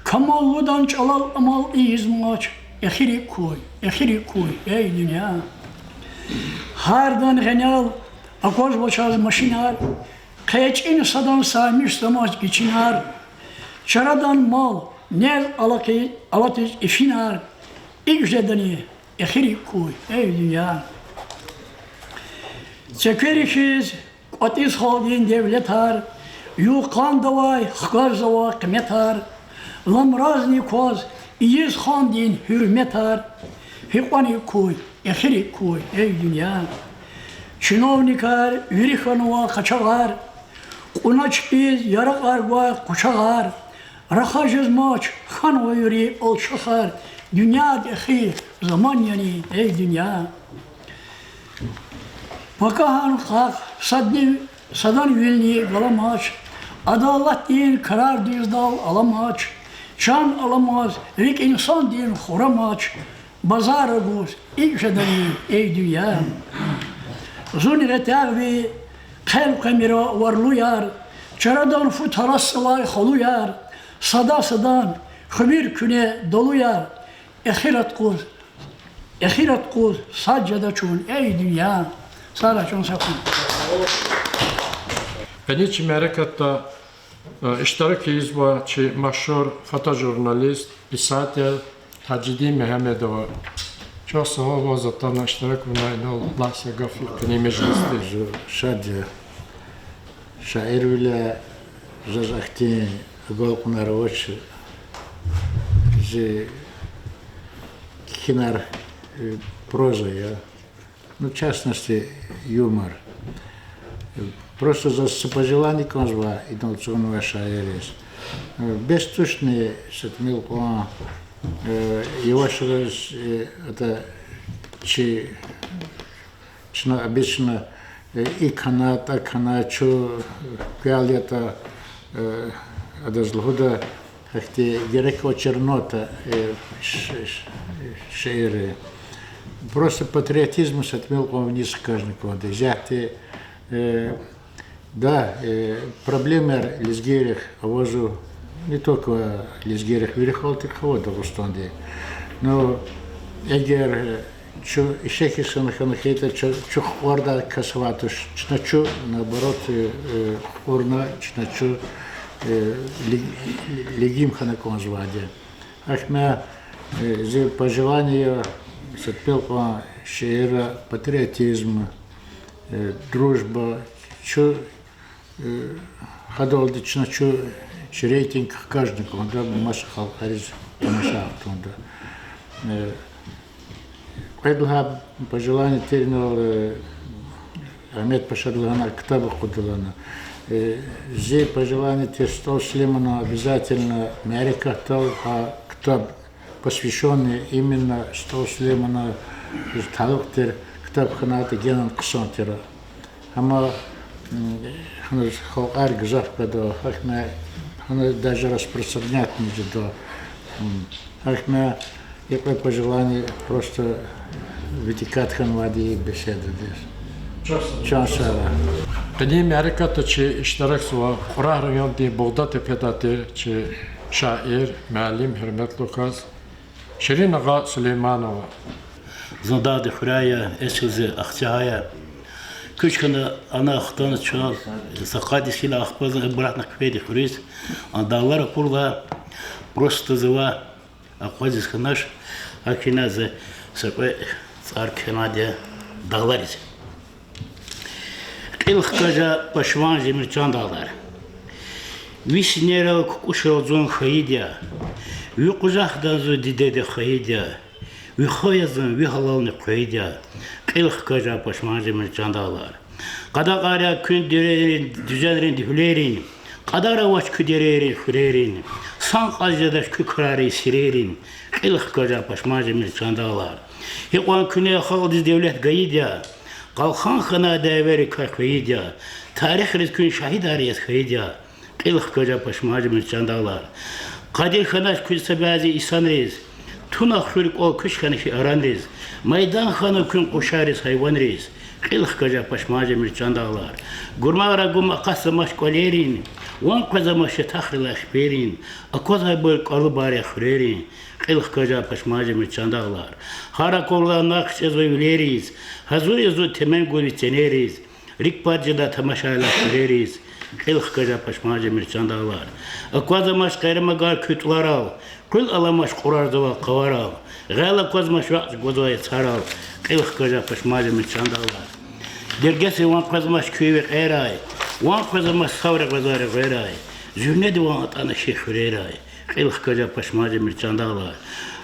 камаллудан чӀалал амал ийизмач, эхир хьи куй, эхир хьи куй, эй дуьнья. Гьардан гъенел Аквазва чаз машинар, хъечӀин садан саймиш замач гичинар, чарадан мал, нез алакъи-, алатиз ифинар, икӀ жедани эхирик куй, эй дуьнья? Цеквери хьиз кӀватӀиз халкьдин девлетар, югъ-къандавай хкажзава къиметар, ламразни кваз ийиз хандин гьуьрметар, гьикьванни куй, эхирик куй, эй дуьнья? Чиновникар вири хьанва къачагъар, кьуна чпиз яракьар гвай къучагъар, рахаз жезмач хьанва вири алчахар, дуьньяд эхир заман яни, эй дуьнья? Пакагьан къакъ садни, садан вилни галамач, адалатдин карар дуьздал аламач, чан аламаз рикӀ инсандин хурамач, базар агуз икӀ жедани, эй дуьнья? Зун гъетягъ ви хъел къвемира варлуяр, чарадан фу тарасзавай халуяр, сада-садан хуьмир куьне далуяр, эхират къуз, эхират къуз сад жеда чун, эй дуьнья. Сагърай, чан сагъ хьуй. Къенин чи мярекатда иштирак ийизва чи машгьур фотожурналист, писатель Тажидин Мегьамедова. Чухсагъул ваз атана, иштирак авуна, инал лагь са гаф къенин межлисдиз. Зун шад я. Шаирвиляй заз ахьтин агалкьунар авач зи кхьинар, проза я. Ну, в частности, юмор. Просто заз са пожелание кӀанзава инал ацукьнавай шаирриз. Бес тушни са тӀимил кьван, яваш-яваш, ата чи, чна обычно икӀ хьана, тӀакӀ хьана, чун квел ятӀа, адаз лугьуда, ахьтин герек авачир нота, шиир. Просто патриотизм са тӀимил кьван виниз хкажна кӀанда. Исятда проблемаяр лезгийрихъ авазва, не только лезгийрихъ, вири халкьдихъ ава Дагъустанда. Ну, эгер чун ишехьиз хьана хьайитӀа, чун, чун къвардай кас авай туш, чна чун, наоборот, къурна, чна чун легим хьана кӀанзавайди. Ахьтин зи пожелание я са тӀимил кьван шиирра: патриотизм, дружба, чун, гьадалди чна чун, чи рейтинг хкажна кӀанда маса халкьариз тамашай тухуда. Кьвед лагьай пожелание тир инал, Агьмед-пашади лагьана, ктаб акъуддалана. Зи пожелание тир СтӀал Сулейманан обязательно мярекатдал гьа ктаб, посвящённый именно СтӀал Сулейманаз талукь тир ктаб хьанайтӀа генани хъсан тир. Гьама гьана халкьар гзаф къведа, гьахьна, гьана даже распространять жеда. Гьахьна, и кьве пожелание просто вытекать хьанвайди беседадиз. Чан сагърай. Къенин мярекатда чи иштиракзава Кьурагь райондин Бугъдатепедай тир чи шаир, муаллим, гьуьрметлу кас Ширин-агъа Сулейманова. Зун дагъдин хуьряй я, эсил зи Ахцегьай я. Куьч хьана ана хтана чал, са къад йис хьайила ахпа зун обратно хъфейди хуьруьз, а дагълар акурла, просто завай акъвазиз хьанач, гьакӀ хьана зи са кьве цӀар кхьенвайди я дагълариз. Кьил хкажа, пашман жемир, чан дагълар. Ви синерал, кукӀушрал зун хьайиди я, ви къужахда зун дидедин хайиди я, ви хва я зун, ви гьалални хъвайиди я. Кьил хкажа, пашман жемир, чан дагълар. Къадагъар я куьн дерейрин, дуьзенрин, гьуьлерин, кьадар авач куь дерейрин, хуьрерин, сан кьаз жедач куь крарин, сирерин. Кьил хкажа, пашман жемир, чан дагълар. Гьикьван куьне халкьдиз девлет гайиди я, къалхан хьана дявейрикай хвейиди я, тарихриз куьн шагьидар яз хьайиди я. Кьил хкажа, пашман жемир, чан дагълар. Къадир хьанач куьн са бязи инсанриз, туна хуьр кӀвал куьч хьана хьи аранриз, майдан хьана куьн къушариз, гьайванриз. Кьил хкажа, пашман жемир, чан дагълар. Гурмагъра гум акъатзамач кӀвалерин, ван къвезамач ятахрилай хиперин, аквазвайбур кӀвалубар я хуьрерин. Кьил хкажа, пашман жемир, чан дагълар. Гьар акурла накь кьечӀезва вилериз, гьазур я зун темен гун ви ценериз. РикӀ пад жеда тамашайла куьрериз, кьил хкажа пашман жемир чандалар. Аквазамач къайрамагар куь тӀуларал, къуьл аламач кьурарзавай къаварал. Гъел аквазамач вахъ гвазвай яцарал, кьил хкажа пашман жемир чандалар. Дергесив ван къвезамач куь векьерай, ван къвезамач савра гъвезва регъверай. Зуьрнеди ван атӀана ши хуьрерай, кьил хкажа пашман жемир чандалар.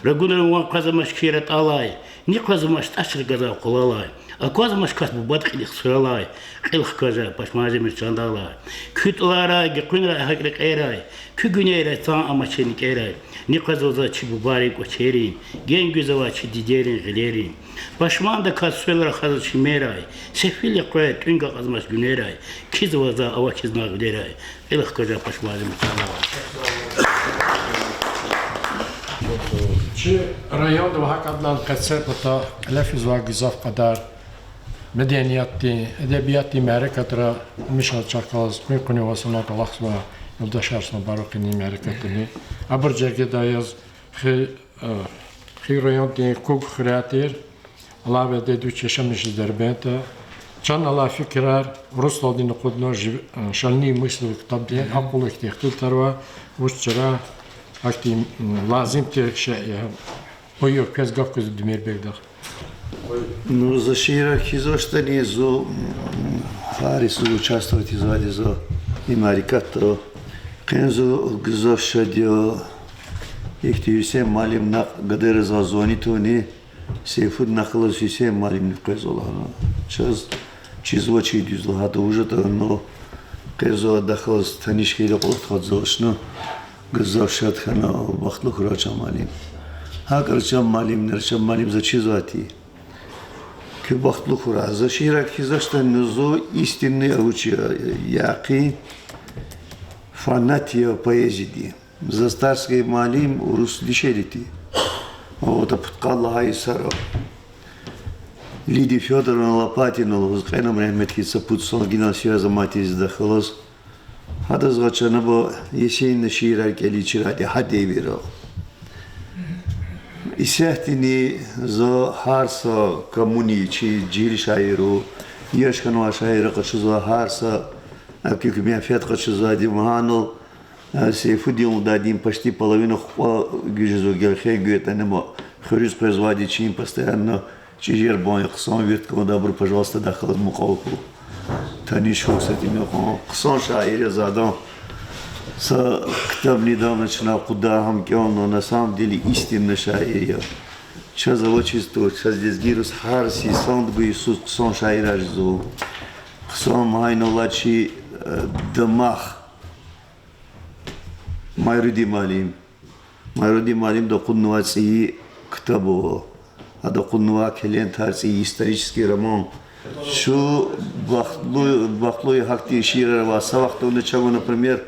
Рагунрин ван къвезамач куь ратӀалай, ни къвезамач тӀачри газав къулалай. Аквазамач кас бубад кьилихъ суралай, кьил хкажа пашман жемир чандалар. Куь тӀуларай, гекъуьнрай, гьакӀ рекьерай, куь гуьнейрай цан амач чи никӀерай. Ни къвезва заз чи бубайрин кӀвачерин, генг гуьзава чи дидейрин гъилерин. Пашмандаказ сел рахазва чимерай, сефил я къвез, тӀуьнг акьазмач гуьнерай, кхьизва заз авахьизна гъилерай. Кьил хкажа пашман жемир чандалар. Чи районда ва гьакӀ адлан къецепата кьиле физвай гзаф кьадар медениятдин, эдебиятдин мярекатра мишал чахъ галаз къуьн-къуьнивай санал алахъзавай юлдашар санал барвакъини мярекатдани. Абур жергедай яз хи-, э, хи райондин Куг хуьряй тир Алави Дедуч, яшамиш жез Дербентда. Чан алай фикирар урусдалди акъудна жив-, э, Шальные мысли ктабдин акьуллу ихьтин ихтилатар ава, вуч чара гьахьтин, м, лазим тир шей я. Буюр, квез гаф гузва Демирбегдахъ. Ну, за шиирар кхьизвачтӀани зун, м, гьар йисуз участвовать ийизвайди я зун и мярекатда. Къенин зун гзаф шад я, ихьтин Гьуьсейн муаллим накь гадайриз гьа звонить авуна, Сейфудин накь галаз Гьуьсейн муаллимни къвезва лагьана. Чаз чизва чи дуьз лагьайтӀа вуж ятӀа, ну, къе зун адахъ галаз таниш хьайила кьулухъ тухудзавачна, гзаф шад хьана, бахтлу хьурай чан муаллим. ГьакӀ я чан муаллимар, чан муаллим, заз чизвай тир. Куьн бахтлу хьурай. За шиирар кхьизвачтӀани зун истинный, а, вуч я, яхъин фанат я поэзиядин. Заз тарс гайи муаллим урус дишегьли тир. Ада пудкъад лагьай йисара Лидия Фёдоровна Лопатина лугьуз, кьенам регьмет хьуй, са пуд йисан гинал связь амай тир зидахъ галаз. Гьадаз гъвечӀи чна ба Есенинан шиирар кӀелин чирайди гьа девирда. Исятдани за гьар са коммунин чи жегьил шаирри, яш хьанвай шаирри къачузвай гьар са, а, куь-куь менфят къачузвайди ма гьанал, а, Сейфудин лугьудайдин почти половина хупӀа гуьзгуьзва, гелхер гуьртӀани ма хуьруьз къвезвайди чин постоянно чӀижер бан я, хъсан вирт кӀанда, абуру, пожалуйста, адахъ галаз мукьвал хьухь. Таниш хьухь са тӀимил кьван. Хъсан шаир я за адан. Са ктабни ада чна акъудай, гьам кӀелна, на самом деле истинный шаир я. Чаз авачиз туш, чаз лезгийриз гьар са йисандиз гуй йисуз хъсан шаирар жезва. Хъсан, гьа инал алай чи, э, дамах Майрудин муаллим. Майрудин муаллимди акъуднавай цӀийи ктаб ава. Ада акъуднавай Келентар цӀийи исторический роман. Чун бахтлу, бахтлу я гьахьтин шиирар авай. Са вахтунда чавай, например,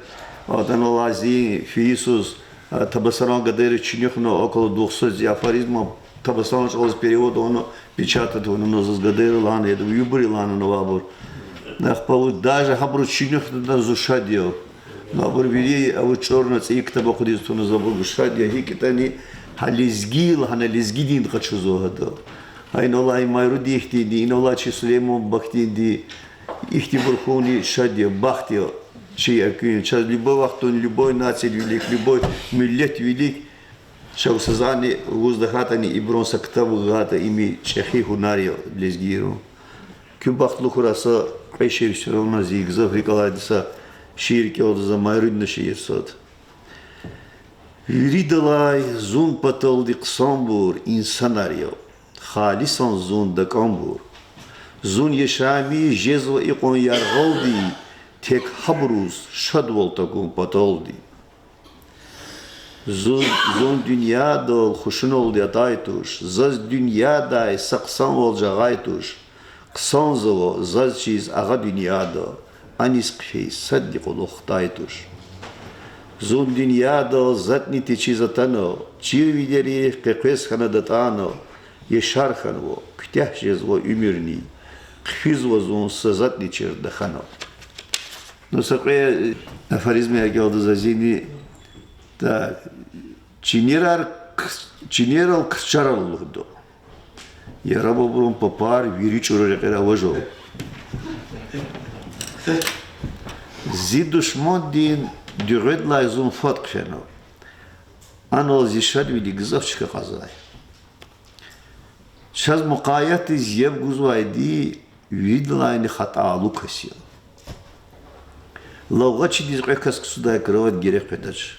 атӀана лазим фейи йисуз, а, табасаран гадайриз чуьнуьхна, около двухсот афоризмов, табасаран чӀалаз перевод авуна, печатать авуна, заз гадайри лагьана, яда вибури лагьана авайбур. Ахпа вуч, даже гьабуруз чуьнуьхнатӀа зун шад я. Ну, абур вири авачӀурна цӀийи ктаб акъудиз туна, за абур гуз шад я, гьикӀ ятӀани гьа лезги лагьана лезгидин къачузва гьада. Гьа инал алай Майрудин ихьтинди, инал алай чи Сулейман Бахтинди, ихьтинбур хьуни шад я, бахт я чи экуьнин. Чаз любой вахтунда, любой нацияди вилик, любой миллетди вилик, чав са затӀни гуз тахьайтӀани, ибурун са ктаб гайитӀа, им чӀехи гьунар я лезгийрин. Куьн бахтлу хьурай, са кьве шиир, всё равно зи гзаф рикӀ алайди са шиир кӀелда за, Майрудин шиир сад. Виридалай зун паталди хъсанбур инсанар я, халисан зун такӀанбур. Зун яшамиш жезва икьван яргъалди, тек гьабуруз шадвал тагун паталди. Зун, зун дуьньядал хушуналди атай туш, заз дуьньядай са хъсанвал жагъай туш. Хъсанзава заз чиз агъа дуьньяда, аниз хъфей садни кьулухъ хтай туш. Зун дуьньядал затӀни течиз атана, чирвилерихъ къекъвез хьана датӀана, яшар хьанва, куьтягь жезва уьмуьрни, хъфизва зун са затӀни чир тахьана. Ну, са кьве афоризм я кӀелда за зини. Так. Чинерар к-, чинерал ксчарал лугьуда: яраб абурун папар вири чӀуру рекьера аважал. Зи душмандин дуьгъведилай зун фад хъфена. Анал зи шадвилихъ гзаф чка кьазвай. Чаз мукъаятдиз яб гузвайди виридалайни хаталу кас я. Лавгъачидиз кьве кас ксудай кровать герек къведач.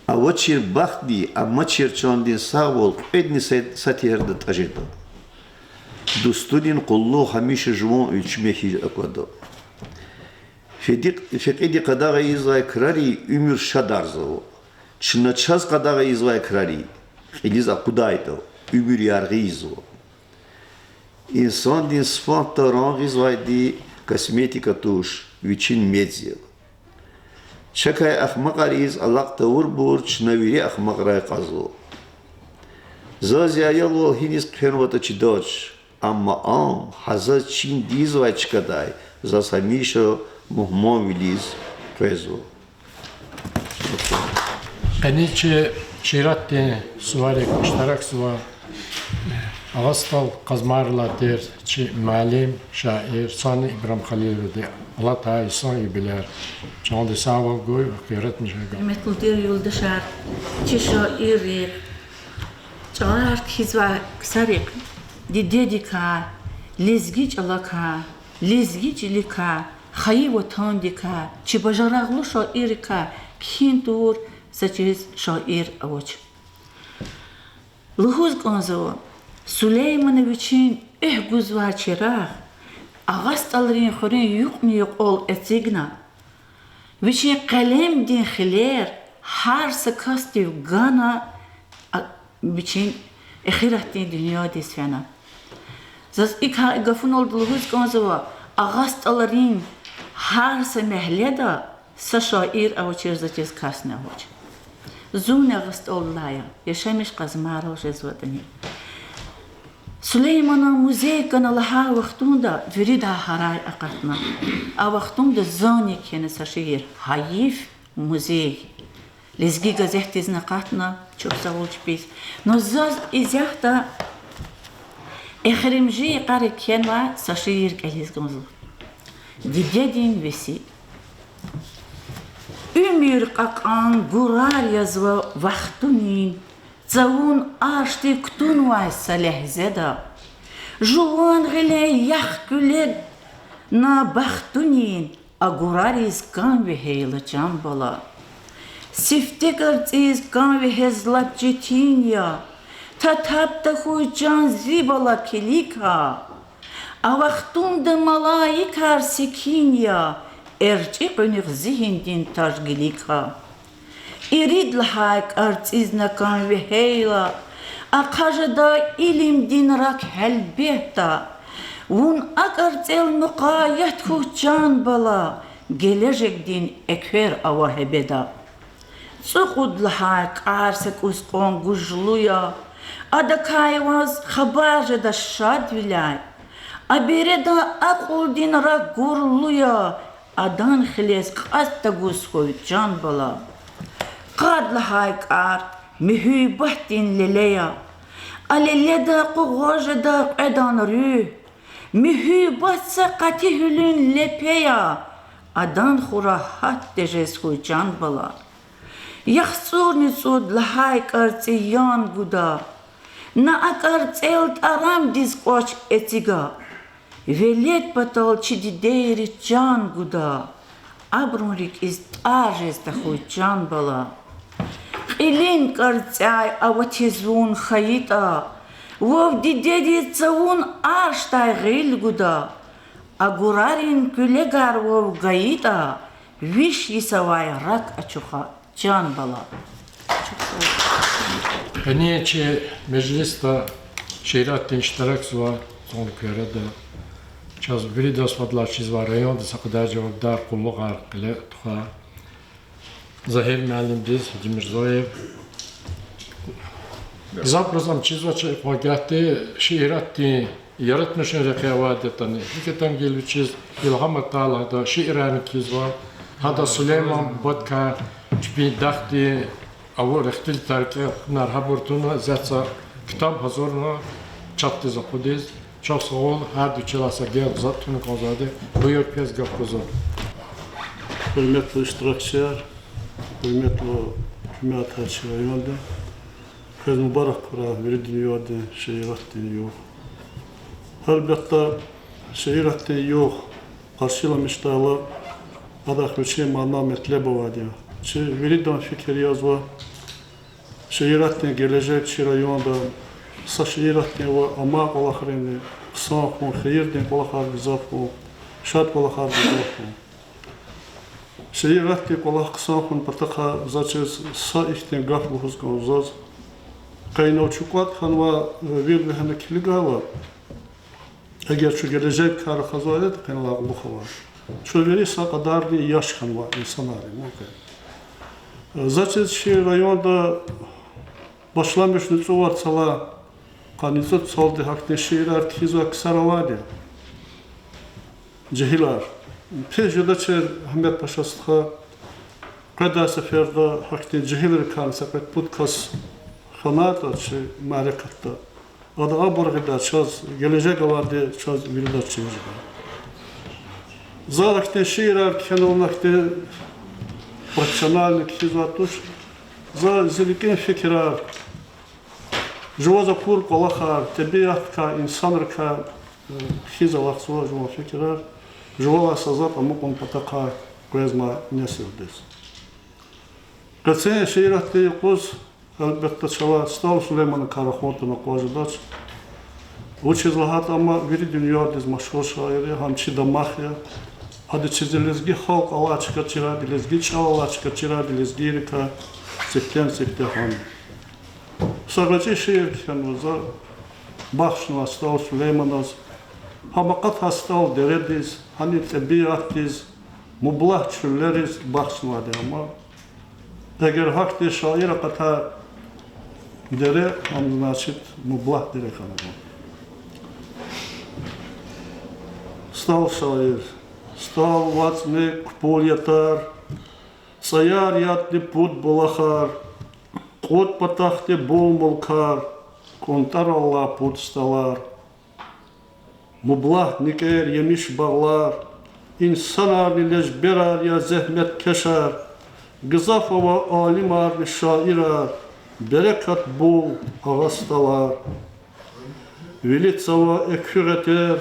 Авачир бахтни, амачир чандин сагъвал кьведни са, са тегьерда тӀа жеда. Дустунин къуллугъ гьамиша жуван уьлчме хьиз аквада. Феди-, фекьиди къадагъа ийизвай крари уьмуьр шадарзава. Чна чаз къадагъа ийизвай крари кьилиз акъудайтӀа, уьмуьр яргъи ийизва. Инсандин сифатда рагъизвайди косметика туш, вичин мез я. Чакай ахмакьариз алакь тавурбур чна вири ахмакьрай кьазва. Заз зи аялвал гьиниз хъфенватӀа чидач, амма ам гьа заз чин тийизвай чкадай заз гьамиша мугьманвилиз къвезва. Къенин чи шииратдин суварик иштиракзава Агъа СтӀал Къазмайралай тир чи муаллим, шаир Сани Ибрагьим Халиловади. Алатай йисан юбилеяр. Чандин сагъвал гуй ва къуьрет мишагъа. Гьуьрметлу тир юлдашар, чи шаиррихъ, чӀалар кхьизвай ксарихъ, дидедикай, лезги чӀалакай, лезги чиликай, хайи ватандикай, чи бажарагълу шаиррикай кхьин тавур са чиз шаир авач. Лугьуз кӀанзава, Сулеймана вичин экв гузвай чирагъ Агъа СтӀалрин хуьруьн юкьни-юкьвал эцигна, вичин къелемдин хилер гьар са касдив гана, а, вичин эхиратдин дуьньядиз фена. Заз икай гафуналди лугьуз кӀанзава, Агъа СтӀалрин гьар са мягьледа са шаир авачир за чиз касни авач. Зунни Агъа СтӀалдилай я, яшамиш Къазмайрал жезватӀани. Сулейманан музей гана лагьай вахтунда вирида гьарай акъатна. А вахтунда зани кхьена са шиир, гьайиф музей. Лезги газетдизни акъатна, чухсагъул чпиз. Но заз исятда эхиримжи йикъара кхьенвай са шиир кӀелиз кӀанзава. Дидедин веси. Уьмуьр кьакьан гурар язва вахтунин, цавун аршдик кутунвай са легьзеда. Жуван гъиле яхъ куьле на бахтунин, а гурариз кам вегьейла, чан бала. Сифте кӀарцӀиз кам вегьез лап четин я, татаб тахьуй, чан зи бала, килиг гьа. А вахтунда малаикар секин я, эрчӀи къуьнуьх зигьиндин таж гилиг гьа. Ирид лагьай кӀарцӀиз на кам вегьейла, ахъа жеда илимдин рак гьелбетда. Вун а кӀарцӀел мукъаят хьухь, чан бала, гележегдин эквер ава гьебеда. ЦӀукьуд лагьай кӀар са кӀус кьван гужлу я, адакай ваз хабар жеда шадвиляй. А береда акьулдин рак гурлу я, адан хилез кьацӀ тагуз хьуй, чан бала. Къад лагьай кӀар муьгьуьббатдин леле я, а леледа къугъваз жеда кьведан руьгь. Муьгьуьббат са къати гьуьлуьн лепе я, адан хура гьат тежез хьуй, чан бала. ЯхцӀурни цӀуд лагьай кӀарцӀи ян гуда, на а кӀарцӀел тӀарамдиз кӀвач эцига. Велед патал чи дидейри чан гуда, абурун рикӀиз тӀар жез тахьуй, чан бала. Кьилин кӀарцӀяй аватиз вун хьайитӀа, вав дидедиз цавун аршдай гъил гуда. А гурарин куьлегар вав гайитӀа, виш йисавай рак ачуха, чан бала. Къенин чи межлисда шииратдин иштиракзава зун куьрада. Чаз виридаз фадлай чизвай райондиз са кьадар жавабдар къуллугъар кьиле тухвай Загьир муаллимдиз Гьажимирзоев. Гзафбуруз ам чизвач, икьван гагьди шииратдин яратмишунрин рекье авайди ятӀани, гьикӀ ятӀани гила вичиз илгьам атай лагьана шиирарни кхьизва. Гьада Сулейман Баткай чпин дахдин авур ихтилатар, кӀелунар гьабур туна, зяца ктаб гьазурна чапдиз акъудиз. Чухсагъул, гьарда вичелай са гелб затӀ туна кӀанзавайди. Буюр, квез гаф гузва. Гьуьрметлу иштиракчияр, гьуьрметлу жемятар чи районда. Квез мубарак хьурай вири дуьньядин шииратдин югъ. Гьелбетда, шииратдин югъ къаршиламишдайла, адахъ вичин мана-метлеб авайди я. Чи виридан фикир язва, шииратдин гележег чи районда са шииратдин ва амай кӀвалахрини хъсан хьун, хийирдин кӀвалахар гзаф хьун, шад кӀвалахар гзаф хьун. Шииратдин кӀвалах хъсан хьун патахъай за чиз са ихьтин гаф лугьуз кӀанзава заз. Къе инал чун кӀватӀ хьанва, вил вегьена килигайла, эгер чун гележегдикай рахазвайди тир, къенлай кьулухъ авай, чун вири са кьадарни яш хьанвай инсанар я, мумкин. За чиз чи районда башламишна цӀувад йисалай къанни цӀуд йисалди гьахьтин шиирар кхьизвай ксар авайди я. Жегьилар. Пис жедачир, Агьмед Паша стха, къведай сеферда гьахьтин жегьилрикай са кьвед-пуд кас хьанайтӀа чи мярекатда, ада абур гъидай чаз гележег авайди чаз виридаз чир жеда. За гьахьтин шиирар кхьенвайла, гьахьтин профессиональный кхьизвай туш. За зи рикӀин фикирар, жуваз акур кӀвалахар, тӀебиатдикай, инсанрикай, э, кхьиз алахъзава жуван фикирар, жувалай са затӀ амукьун патахъай къвезмай несилдиз. Къенин шииратдин юкъуз, гьелбетда, чалай СтӀал Сулейманакай рахун тавуна акъваз жедач. Вучиз лагьайтӀа ам вири дуьньядиз машгьур шаир я, гьам чи дамах я. Ада чи зи лезги халкь алай чка чирайди, лезги чӀал алай чка чирайди, лезгийрикай сифтени-сифте гьам. Са гъвечӀи шиир кхьенва за, бахшнава СтӀал Сулейманаз. Гьам акъатай СтӀал дередиз, гьанин тӀебиатдиз, мублагь чуьллериз бахшнавайди я ам. Эгер гьахьтин шаир акъатай дере, ам, значит, мублагь дере хьанва. СтӀал шаир. СтӀал вацӀни кпул ятар, цӀаяр ядни пуд булахар, кьуд патахъди бул мулкар, кӀунтӀараллай пуд стӀалар. Мублагь никӀер, емиш багълар, инсанарни лежберар я, зегьметкешар, гзаф ава алимарни шаирар, берекат бул агъа стӀалар. Вилица ава экуь гъетер,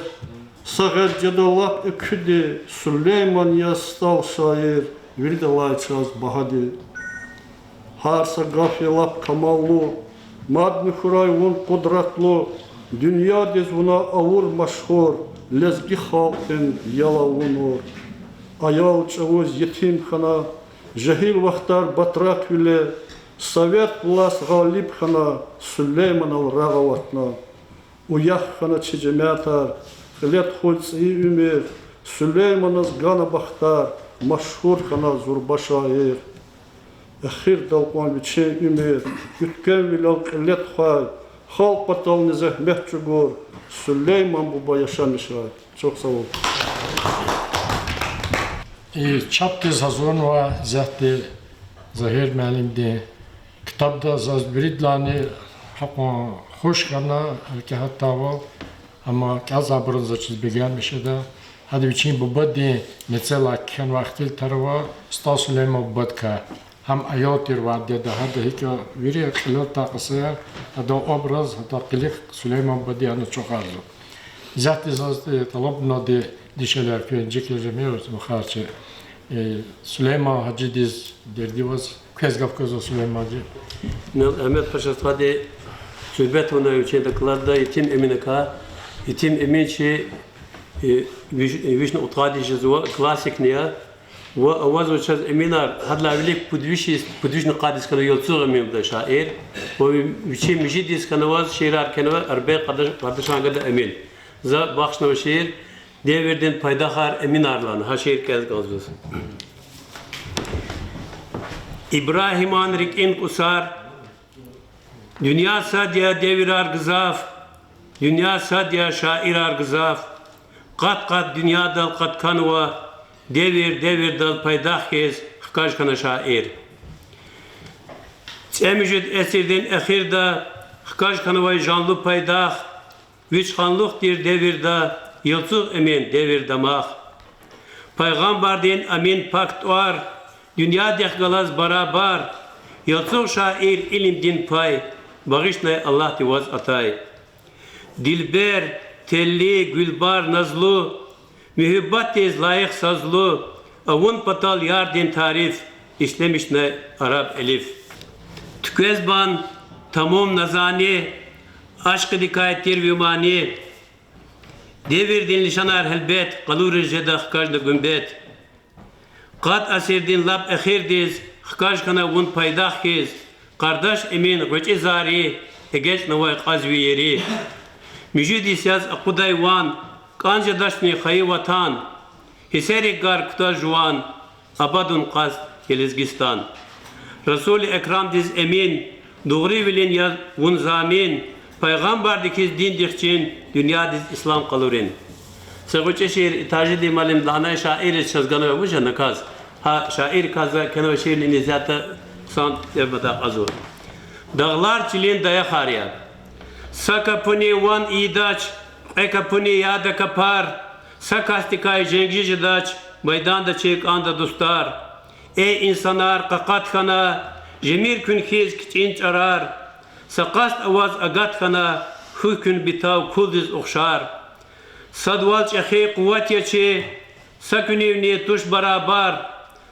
са гъед жеда лап экуьди, Сулейман яз СтӀал шаир, виридалай чаз багьади. Гьар са гаф я лап камаллу, мадни хьурай вун къудратлу, дуьньядиз вуна авур машгьур, лезги халкьдин ял авунур. Аял чӀавуз етим хьана, жегьил вахтар батраквиле, совет власть гъалиб хьана, Сулейманал рагъ аватна. Уях хьана чи жемятар, кьиле тухуз цӀийи уьмуьр, Сулейманаз гана бахтар, машгьур хьана зурба шаир. Эхирдал кьван вичин уьмуьр уьтквемвиляй кьиле тухвай, халкь патални зегьмет чӀугур, Сулейман буба яшамишай. Чухсагъул. И чапдиз гьазурнавай исятда Загьир муаллимдин ктабда заз виридалайни гьакьван хуш хьана, гьелбетда, амма кӀелзавайбуруз заз чиз бегенмиш жеда. Гьада вичин бубадин мецелай кхьенвай ихтилатар ава СтӀал Сулейман бубадикай. Гьам аял тирвал деда, гьада гьикӀ вири кьилелай къеса я, адан образ, гьадан къилих Сулейман бубади ана ачухарзава. Исятда заз, э, тӀалабнавайди, дишегьлияр, куьн инжикла жемир вахарчи, э, Сулейман гьажидиз дерди аваз, квез гаф гузва, Сулейман гьажи. Инал Агьмед Паша стхади суьгьбет авунай вичин докладда Етим Эминакай. Етим Эмин чи, э, виш-, э, вишни кьудкъад йис жезва, классикни я. Ва авазва чаз Эминар, гьадалай вилик пуд виш йис, пуд вишни къад йис хьана Ялцугъ Эмин лугьудай шаир. Ва ви-, вичин муьжуьд йис хьана аваз шиирар кхьенва Арбен Къардаш-, Къардашан гада Эмин. За бахшнава шиир, Девирдин пайдахар Эминар лагьана, гьа шиир кӀелзава заз. Ибрагьиман рикӀин кӀусар, дуьнья сад я, девирар гзаф, дуьнья сад я, шаирар гзаф, къат-къат дуьньядал къатканва, девир-девирдал пайдах хьиз хкаж хьана шаир. ЦӀемуьжуьд эсирдин эхирда хкаж хьанвай жанлу пайдах, Вич ханлух тир девирда, Ялцугъ Эмин девир дамах. Пайгъамбардин амин пак тӀвар дуьньядихъ галаз барабар, Ялцугъ шаир илимдин пай багъишнай Аллагьди ваз атай. Дилбер, телли, гуьлбар, назлу, муьгьуьббатдиз лайих сазлу, авун патал ярдин тариф ишлемишнай араб элиф. Туьквезбан тамум назани, ашкъидикай тир ви мани, девирдин лишанар гьелбет, къалуриз жеда хкажна гуьмбет. Къад асирдин лап эхирдиз хкаж хьана вун пайдах хьиз, къардаш Эмин гъвечӀи зари, эгечӀнавай кьаз ви ери. Муьжуьд йис яз акъудай ван, кӀан жедачни хайи ватан, гьиссерик гар кутаз жуван, абадун кьаз я Лезгистан. Расули Экрамдиз Эмин, дугъривилин я вун замин, пайгъамбарди хьиз диндихъ чин, дуьньядиз ислам къалурин. Са гъвечӀи шиир, и Тажидин муаллим лагьанай, шаирриз чаз ганвай вуж я наказ. Гьа шаиррикай за кхьенвай шиирни иниз ятӀа хъсан тема кьазва. Дагълар чилин даяхар я. Са капуни ван ийидач, кьве капуни яда капар, са касдикай женг жи жедач, майданда чи кӀанда дустар. Эй инсанар, къакъат хьана, жемир куьн хьиз кичӀин чӀарар, са къаст аваз агат хьана, хьухь куьн битав кулдиз ухшар. Сад вал чӀехи къуват я чи, са куьнивни туш барабар,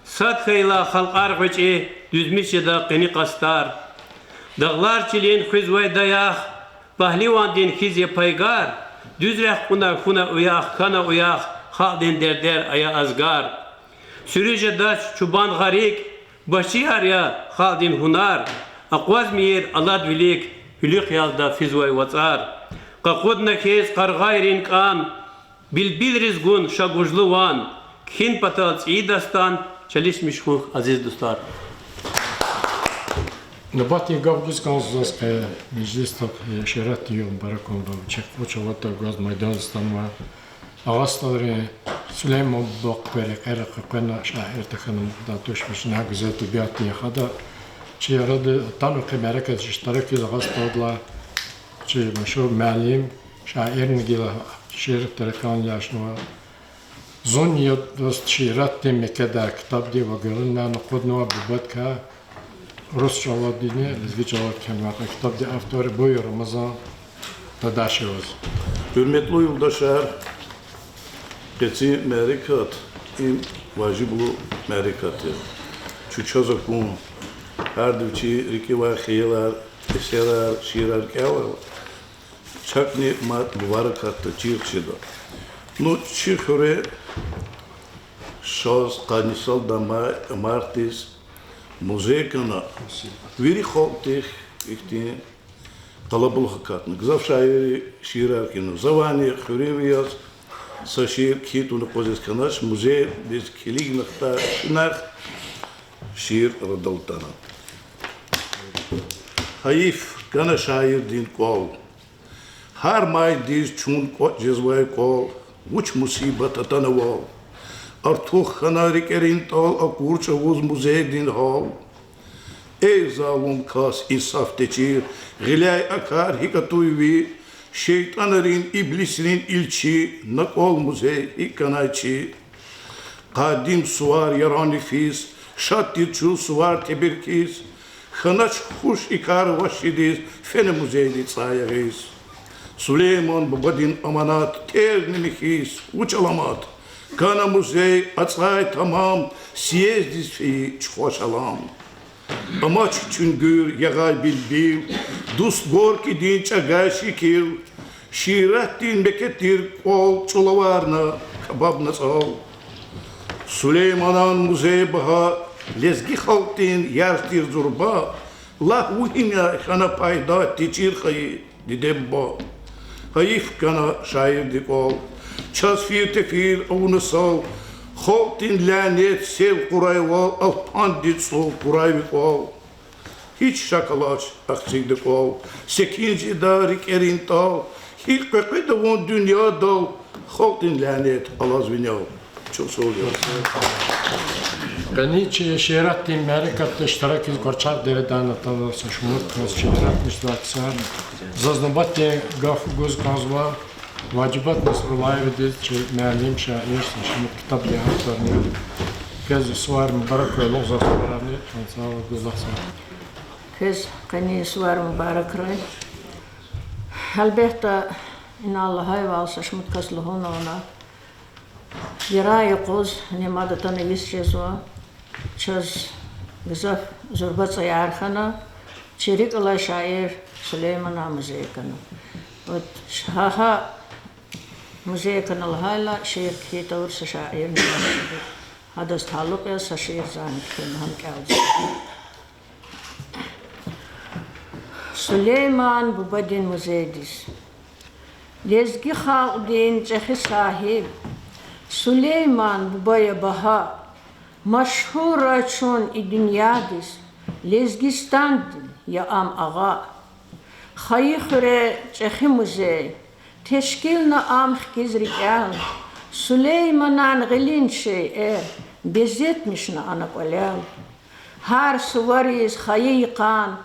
сад хьайила халкьар гъвечӀи, дуьзмиш жеда къени къастар. Дагълар чилин хуьзвай даях, пагьливандин хьиз я пайгар, дуьз рехъ кьуна хьуна уях, хьана уях, халкьдин дердер ая азгар. Суьруь жедач чубан гъарикӀ, башчияр я халкьдин гьунар, акъвазмир алад вилик, гьуьлуьхъ ялда физвай вацӀар. Къакъудна хьиз къаргъайрин кӀан, билбилриз гун ша гужлу ван, кхьин патал цӀийи дастан, чалишмиш хьухь, азиз дустар. Нубатдин гаф гуз кӀанзава заз къе межлисда, э, шииратдин югъ мубарак авунва, чи вуч аватӀа гваз майдандиз атанва. Агъа СтӀалрин Сулейман буба къе рекьера къекъвена шаир тахьана мукьвал туш, вични гуьзел тӀебиатдин хада. Чи арада атанва къе мярекатда иштиракиз Агъа СтӀалдилай чи машгьур муаллим, шаирни гила шиир таракан яшнава. Зун я дуст шииратдин мекеда ктабдин ва гуьгъуьнлай акъуднава бубадикай урус чӀалалдини лезги чӀалал кхьенвай кьве ктабдин автор Буй Рамазан Дадашеваз. Гьуьрметлу юлдашар, къенин мярекат, им важиблу мярекат я. Чун чаз акун, гьарда вичин рикӀивай хиялар, эсерар, шиирар кӀелайла, чакни мад мубаракатда чир хъжеда. Ну, чи хуьре шаз къанни салдамай мартдиз музей кана, вири халкьдихъ ихьтин къалабулух акатна. Гзаф шаирри шиирар кхьенва. Завайни хуьруьнви яз са шиир кхьин тавуна акъвазиз хьанач, музейдиз килигна хтай шинар шиир арадал атана. Гьайиф, кана шаирдин кӀвал. Гьар майдиз чун кӀватӀ жезвай кӀвал, вуч мусибат атанавал. Артух хьана рикӀерин тӀал акур чӀавуз музейдин гьал. Эй залум кас, инсаф течир, гъиляй а кар гьикӀ атуй ви, шейтӀанрин, иблисрин илчи, на кӀвал музей гьикӀ канай чи? Къадим сувар ярани физ, шад тир чун сувар тебер хьиз, хьанач хуш и кар вагьшидиз, фена музейдин цӀай ягъиз. Сулейман бубадин аманат терг ними хьиз, вуч аламат? Кана музей, ацӀай тамам, съезддиз фейи чухваш алам. Амач чуьнгуьр ягъай билбил, дуст Горькийдин чӀагай шикил, шииратдин мекет тир кӀвал, чӀулаварна кабаб нацӀал. Сулейманан музей багьа, лезги халкьдин ярх тир зурба, лагь, вун гьина хьана пайда течир хайи диде-буба? Гьайиф кана шаирдин кӀвал, чаз фир-тефир авуна сал, халкьдин лянет сел къурайвал, алпандин цӀув къурай ви кӀвал. Гьич шак алач, ахцигда кӀвал, секин жеда рикӀерин тӀал, гьикӀ къекъведа вун дуьньядал, халкьдин лянет алаз винел. Чухсагъул я. Къенин чи шииратдин мярекатда иштиракиз кӀвачерик дердана атанвай са шумуд кас, шииратмишзавай ксар. Заз нубатдин гаф гуз кӀанзава Важибат Насруллаевадиз, чи муаллим, шаир, са шумуд ктабдин авторни. Квез сувар мубаракрай лугьуз, за суварни чан сагъ гуз ласар. Квез къенин сувар мубаракрай. Гьелбетда, инал лагьайвал, са шумуд кас лугьунна вуна. Яран юкъуз немад атана йис жезва. Чаз гзаф зурба цӀаяр хьана, чи рикӀ алай шаир Сулейманан музей кана. Гьа, гьа музей кана лагьайла, шиир кхьин тавур са шаирни авачир. Гьадаз талукь яз са шиир зани кхьена, гьам кӀелзава. Сулейман бубадин музейдиз. Лезги халкьдин чӀехи сагьиб Сулейман буба я багьа, машгьурай чун и дуьньядиз, Лезгистандин я ам агъа. Хайи хуьре чӀехи музей тешкилна ам хкиз рикӀел, Сулейманан гъилин шейэр безетмишна ана кӀвалел. Гьар сувариз хайи йикъан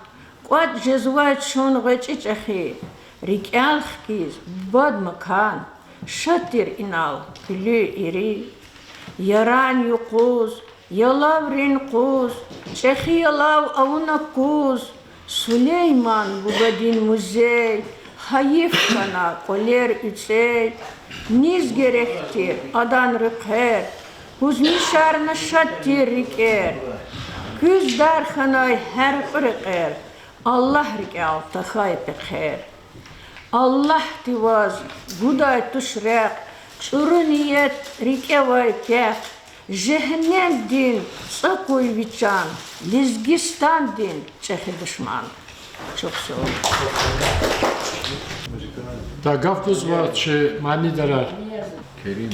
кӀватӀ жезвай чун гъвечӀи чӀехи, рикӀел хкиз бубад макан, шад тир инал куьлуь ири. Яран юкъуз, ялаврин къуз, чӀехи ялав авуна куз, Сулейман бубадин музей, гьайиф хьана кӀвалер уьцӀей, низ герек тир адан рекьер, кузмишарна шад тир рикӀер, куьз дар хьанай гьяркьуь рекьер, Аллагь рикӀел тахьай пехъер. Аллагьди ваз гудай туш рехъ, чӀуру ният, рикӀевай кехъ, жегьеннемдин цӀа хьуй ви чан, Лезгистандин чӀехи душман. Чухсагъул. Гаф гузва чи манидар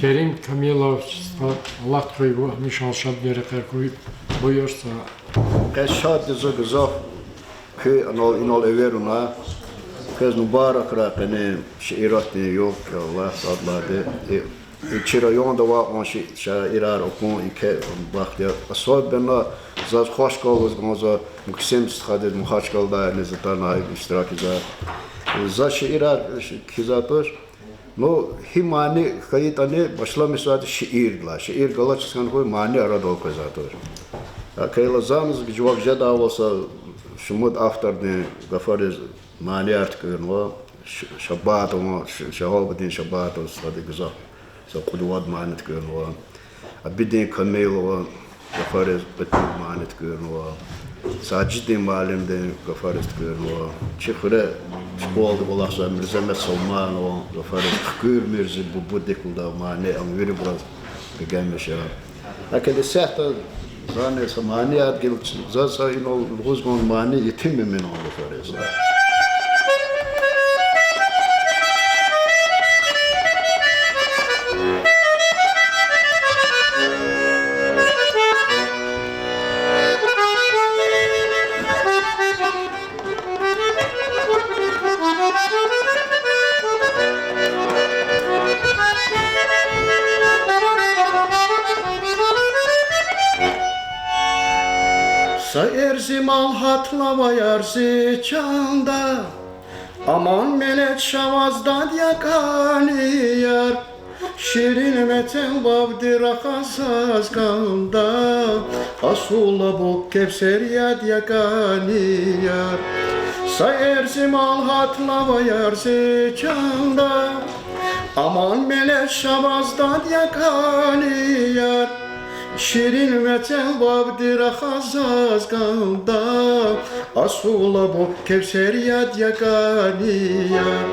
Керим Камилов, стха, Аллагьди хьуй вун гьамиша шадвилин рекьер хьуй, буюр са. Къе шад я зун гзаф, куь анал инал эверна. Квез мубаракрай къенин шииратдин югъ, я Аллагь, сад лагьайди. И, и чи районда авай кьван ши-, шаирар акун еке бахт я. Особенно заз хвашкал лугьуз кӀанзава Максим стхадиз, Махачкъаладай, низ атана иштиракиз. За шиирар кхьизвай туш. Ну, гьи мани хьайитӀани, башламишзавайди шиирдилай. Шиир галачиз хьана хьуй, мани арадал къвезвай туш. Гьакӏ хьайила зани жуваз жедайвал са шумуд автордин гафариз манияр туькӀуьрнава. Ш-, Шабатован, Ш-, Шагьабудин Шабатов стхади гзаф са кьуд-вад мани туькӀуьрнава. Абидин Камилован гафариз кьуд-пуд мани туькӀуьрнава. Сажидин муаллимдин гафариз туькӀуьрнава. Чи хуьре школада кӀвалахзавай Мирзамет Салманован гафариз Куькуьрмирзи бубадик лугьудай мани, ам вирибуруз бегенмиш я. ГьакӀ исятда зани са манияр гила, за са инал лугьуз кӀан мани Етим Эминан гафариз. Са эрзимал гьатнавай арзи чанда, аман мелеч шаваз дад я кӀанияр. Ширин мецел вавди рахаз заз кӀанда, асул абур кевсер яд я кӀанияр. Са эрзимал гьатнавай арзи чанда, аман мелеч шаваз дад я кӀанияр. Ширин мецел вавди рахаз заз кӀанда, асул абур кевсер яд я кӀанияр.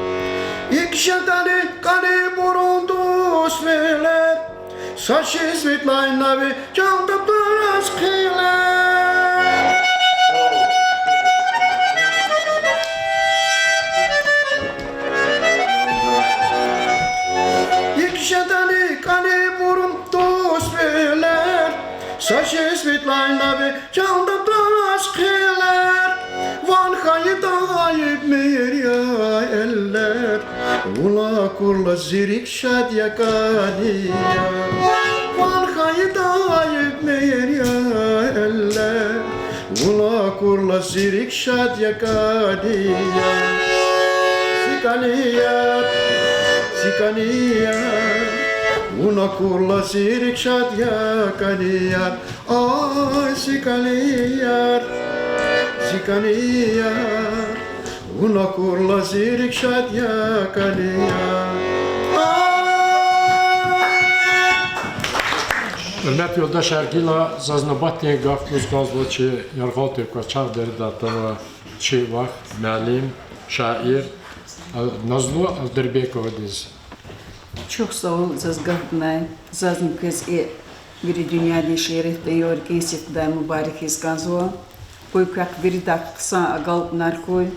ИкӀ жедани кӀанибурун дуствилер, са шиз витлай нави чанда пара хъилер. ИкӀ жедани кӀанибурун дуствилер, са шиз витлай нави чанда пара хъилер. Ван хьайитӀа гъайибмир я эллер, вун акурла зи рикӀ шад я кӀанияр. Кьван хьайи даим мейир я, эллер, вун акурла зи рикӀ шад я, кӀани яр. Зи кӀани яр, зи кӀани яр, вун акурла зи рикӀ шад я, кӀани яр. Ай, зи кӀани яр, зи кӀани яр, вун акурла зи рикӀ шад я, кӀани яр. Гьуьрметлу юлдашар, гила заз нубатдин гаф гуз кӀанзава чи яргъал тир кӀвачерин дереда атанвай чи вах, муаллим, шаир, а, Назлу Алдербековадиз. Чухсагъул заз гаф гунай. Зазни квез и вири дуьньядин шииратдин рикӀин сидкьидай мубарак ийиз кӀанзава. Къуй квехъ виридахъ хъсан агалкьунар хьуй.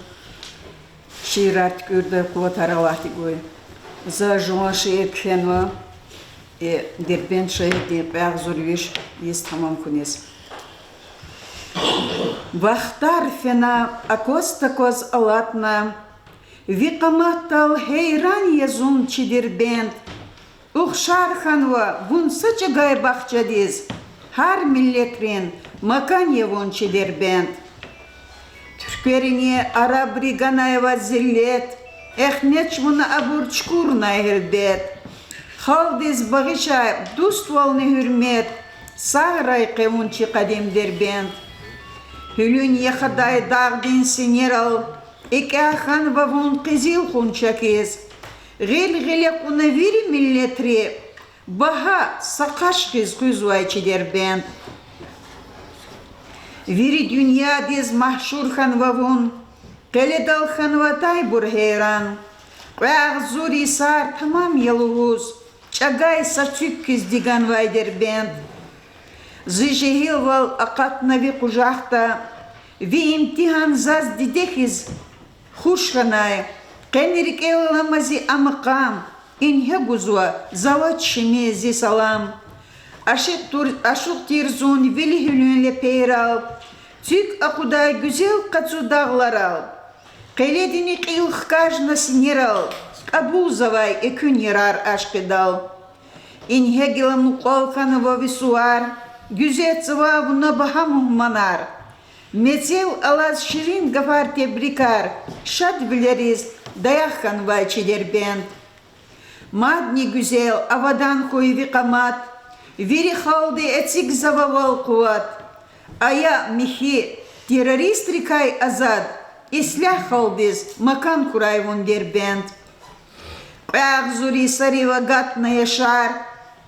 Шиирар туькӀуьрдай къуватар Аллагьди гуй. За жуван шиир кхьенва, э, Дербент шегьердин кьве агъзур виш йис тамам хьуниз. Вахтар фена, акваз-такваз алатна, ви къаматдал гьейран я зун, чи Дербент. Ухшар хьанва вун са чӀагай бахчадиз, гьар миллетрин макан я вун, чи Дербент. Туьркверини арабри ганай ваз зиллет, эхнечӀ вуна абур чукурнай гьелбет. Халкьдиз багъишай дуствални гьуьрмет, сагърай къе вун, чи къадим Дербент. Гьуьлуьн яхадай дагъдин синерал экӀя хьанва вун къизил хунча хьиз. Гъил-гъиле кьуна вири миллетри, багьа са къаш хьиз хуьзвай, чи Дербент. Вири дуьньядиз машгьур хьанва вун, къеледал хьанватайбур гьейран. Кьве агъзур йисар тамам я лугьуз, чӀагай са цуьк хьиз диганвай Дербент. Зи жегьилвал акъатна ви къужахда, ви имтигьан заз диде хьиз хуш хьанай. Къени рикӀел алама зи а макъам, ингье гузва за вач шими зи салам. Ашукь тур-, ашукь тир зун вили гьуьлуьн лепейрал, цуьк акъудай гуьзел къацу дагъларал. Къеледини кьил хкажна синерал, кьабулзавай экуьн ярар ашкъидал. Ингье гила мукьвал хьанва ви сувар, гуьзетзава вуна багьа мугьманар. Мецел алаз ширин гафар, тебрикар, шадвилериз даях хьанвай чи Дербент. Мадни гуьзел, авадан хьуй ви къамат, вири халкьди эцигзава вал къуват. Ая михьи, террористрикай азад, ислягь халкьдиз макан хьурай вун, Дербент. Кьве агъзур йисарив агатна яшар,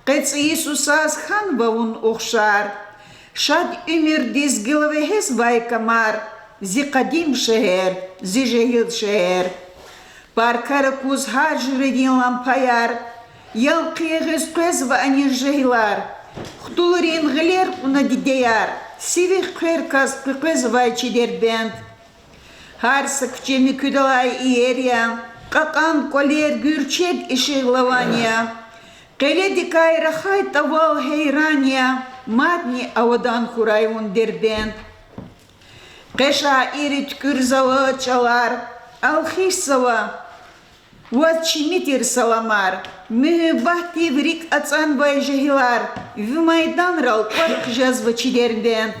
къе цӀийи сусаз хьанва вун ухшар. Шад уьмуьрдиз гила вегьезвай камар, зи къадим шегьер, зи жегьил шегьер. Паркар акуз гьар жуьредин лампаяр, ялкъи ягъиз къвезва аниз жегьилар. Хтулрин гъилер кьуна дидеяр, сивихъ хъвер каз къекъвезвай чи Дербент. Гьар са куьче муькуьдалай иер я, кьакьан кӀвалер, гуьрчег ишигъ лаван я. Къеледикай рахайтӀа вал, гьейран я, мадни авадан хьурай вун, Дербент. Къе шаирри туькӀуьрзава чӀалар, алхишзава ваз чими тир саламар. Муьгьуьббатдив рикӀ ацӀанвай жегьилар, ви майданрал кӀватӀ хъжезва, чи Дербент.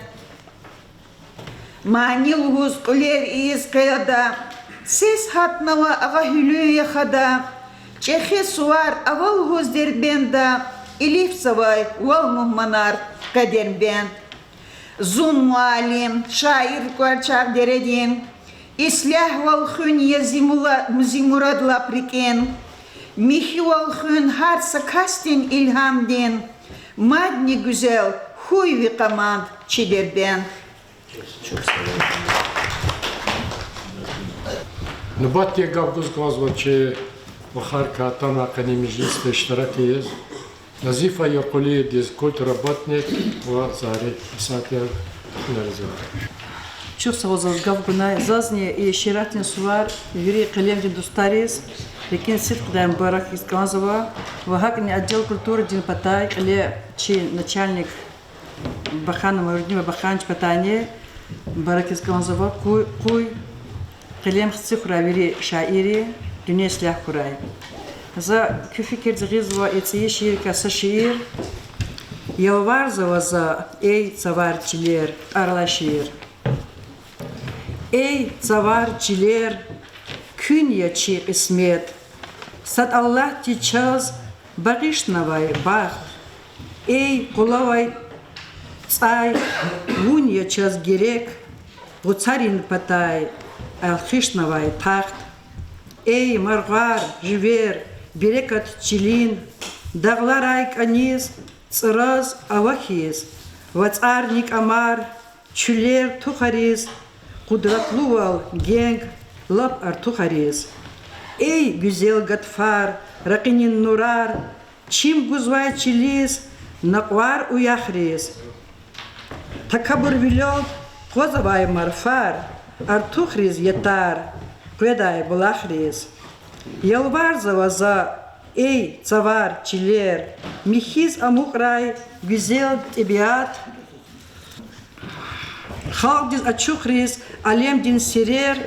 Мани лугьуз кьуьлер ийиз къе ада, сес гьатнава агъа гьуьлуьн яхада. ЧӀехи сувар ава лугьуз Дербентда, илифзавай вал, мугьманар, къе, Дербент. Зун муаллим, шаир Кварчагъ дередин, ислягьвал хуьн я зи мула-, зи мурад лап рикӀин. Михьивал хуьн гьар са касдин илгьамдин, мадни гуьзел хьуй ви къамат, чи Дербент. Нубатдин гаф гуз кӀанзава чи вахар, катана къенин межлисда иштирак ийиз, Назифа Яркъулиевадиз, культработник ва Зари Исатияр, хьунар ийизва. Чухсагъул заз гаф гунай. Зазни и шииратдин сувар вири къелемдин дустариз рикӀин сидкьидай мубарак ийиз кӀанзава ва гьакӀни отдел культурадин патай кьиле чи начальник Баханова Руднима Бахановача патайни мубарак ийиз кӀанзава. Къуй, къуй къелем хци хьурай вири шаирри, дуьнья ислягь хьурай. За куь фикирдиз гъизва и цӀийи шииррикай са шиир. Ялварзава за, эй цавар чилер, тӀвар алай шиир. Эй цавар чилер, куьн я чи кьисмет, сад Аллагьди чаз багъишнавай бахт. Эй къулавай цӀай, вун я чаз герек, гъуцарин патай алхишнавай тахт. Эй маргъар, живер, берекат чилин, дагъларай кӀаниз, цӀраз авахьиз, вацӀарни кӀамар, чуьлер тухариз, къудратлувал генг лап артухариз. Эй гуьзел гатфар, ракъинин нурар, чим гузвай чилиз, накьвар уяхриз, такабурвилелди къвазавай марфар, артухриз ятар, къведай булахриз. Ялварзава за, эй цавар чилер, михьиз амукьрай гуьзел тӀебиат, халкьдиз ачухриз алемдин сирер,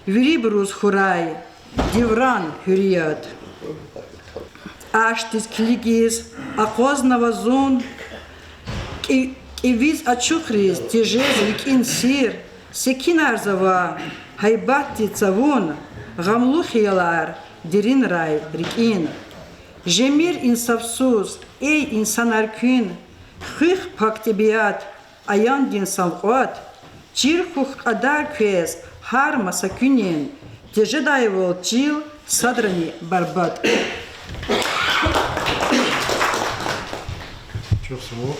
вирибуруз хьурай девран гьуьррият. Ашдиз килигиз акъвазнава зун, кӀи-, кӀевиз ачухриз тежез рикӀин сир, секинарзава гьайбатди цавун, гъамлу хиялар деринрай рикӀин. Жемир инсафсуз, эй инсанар куьн, хуьх пак тӀебиат, аяндин савкьват, чир хьухь кьадар квез гьар маса куьнин, тежедайвал чил садрани барбатӀ. Чухсагъул.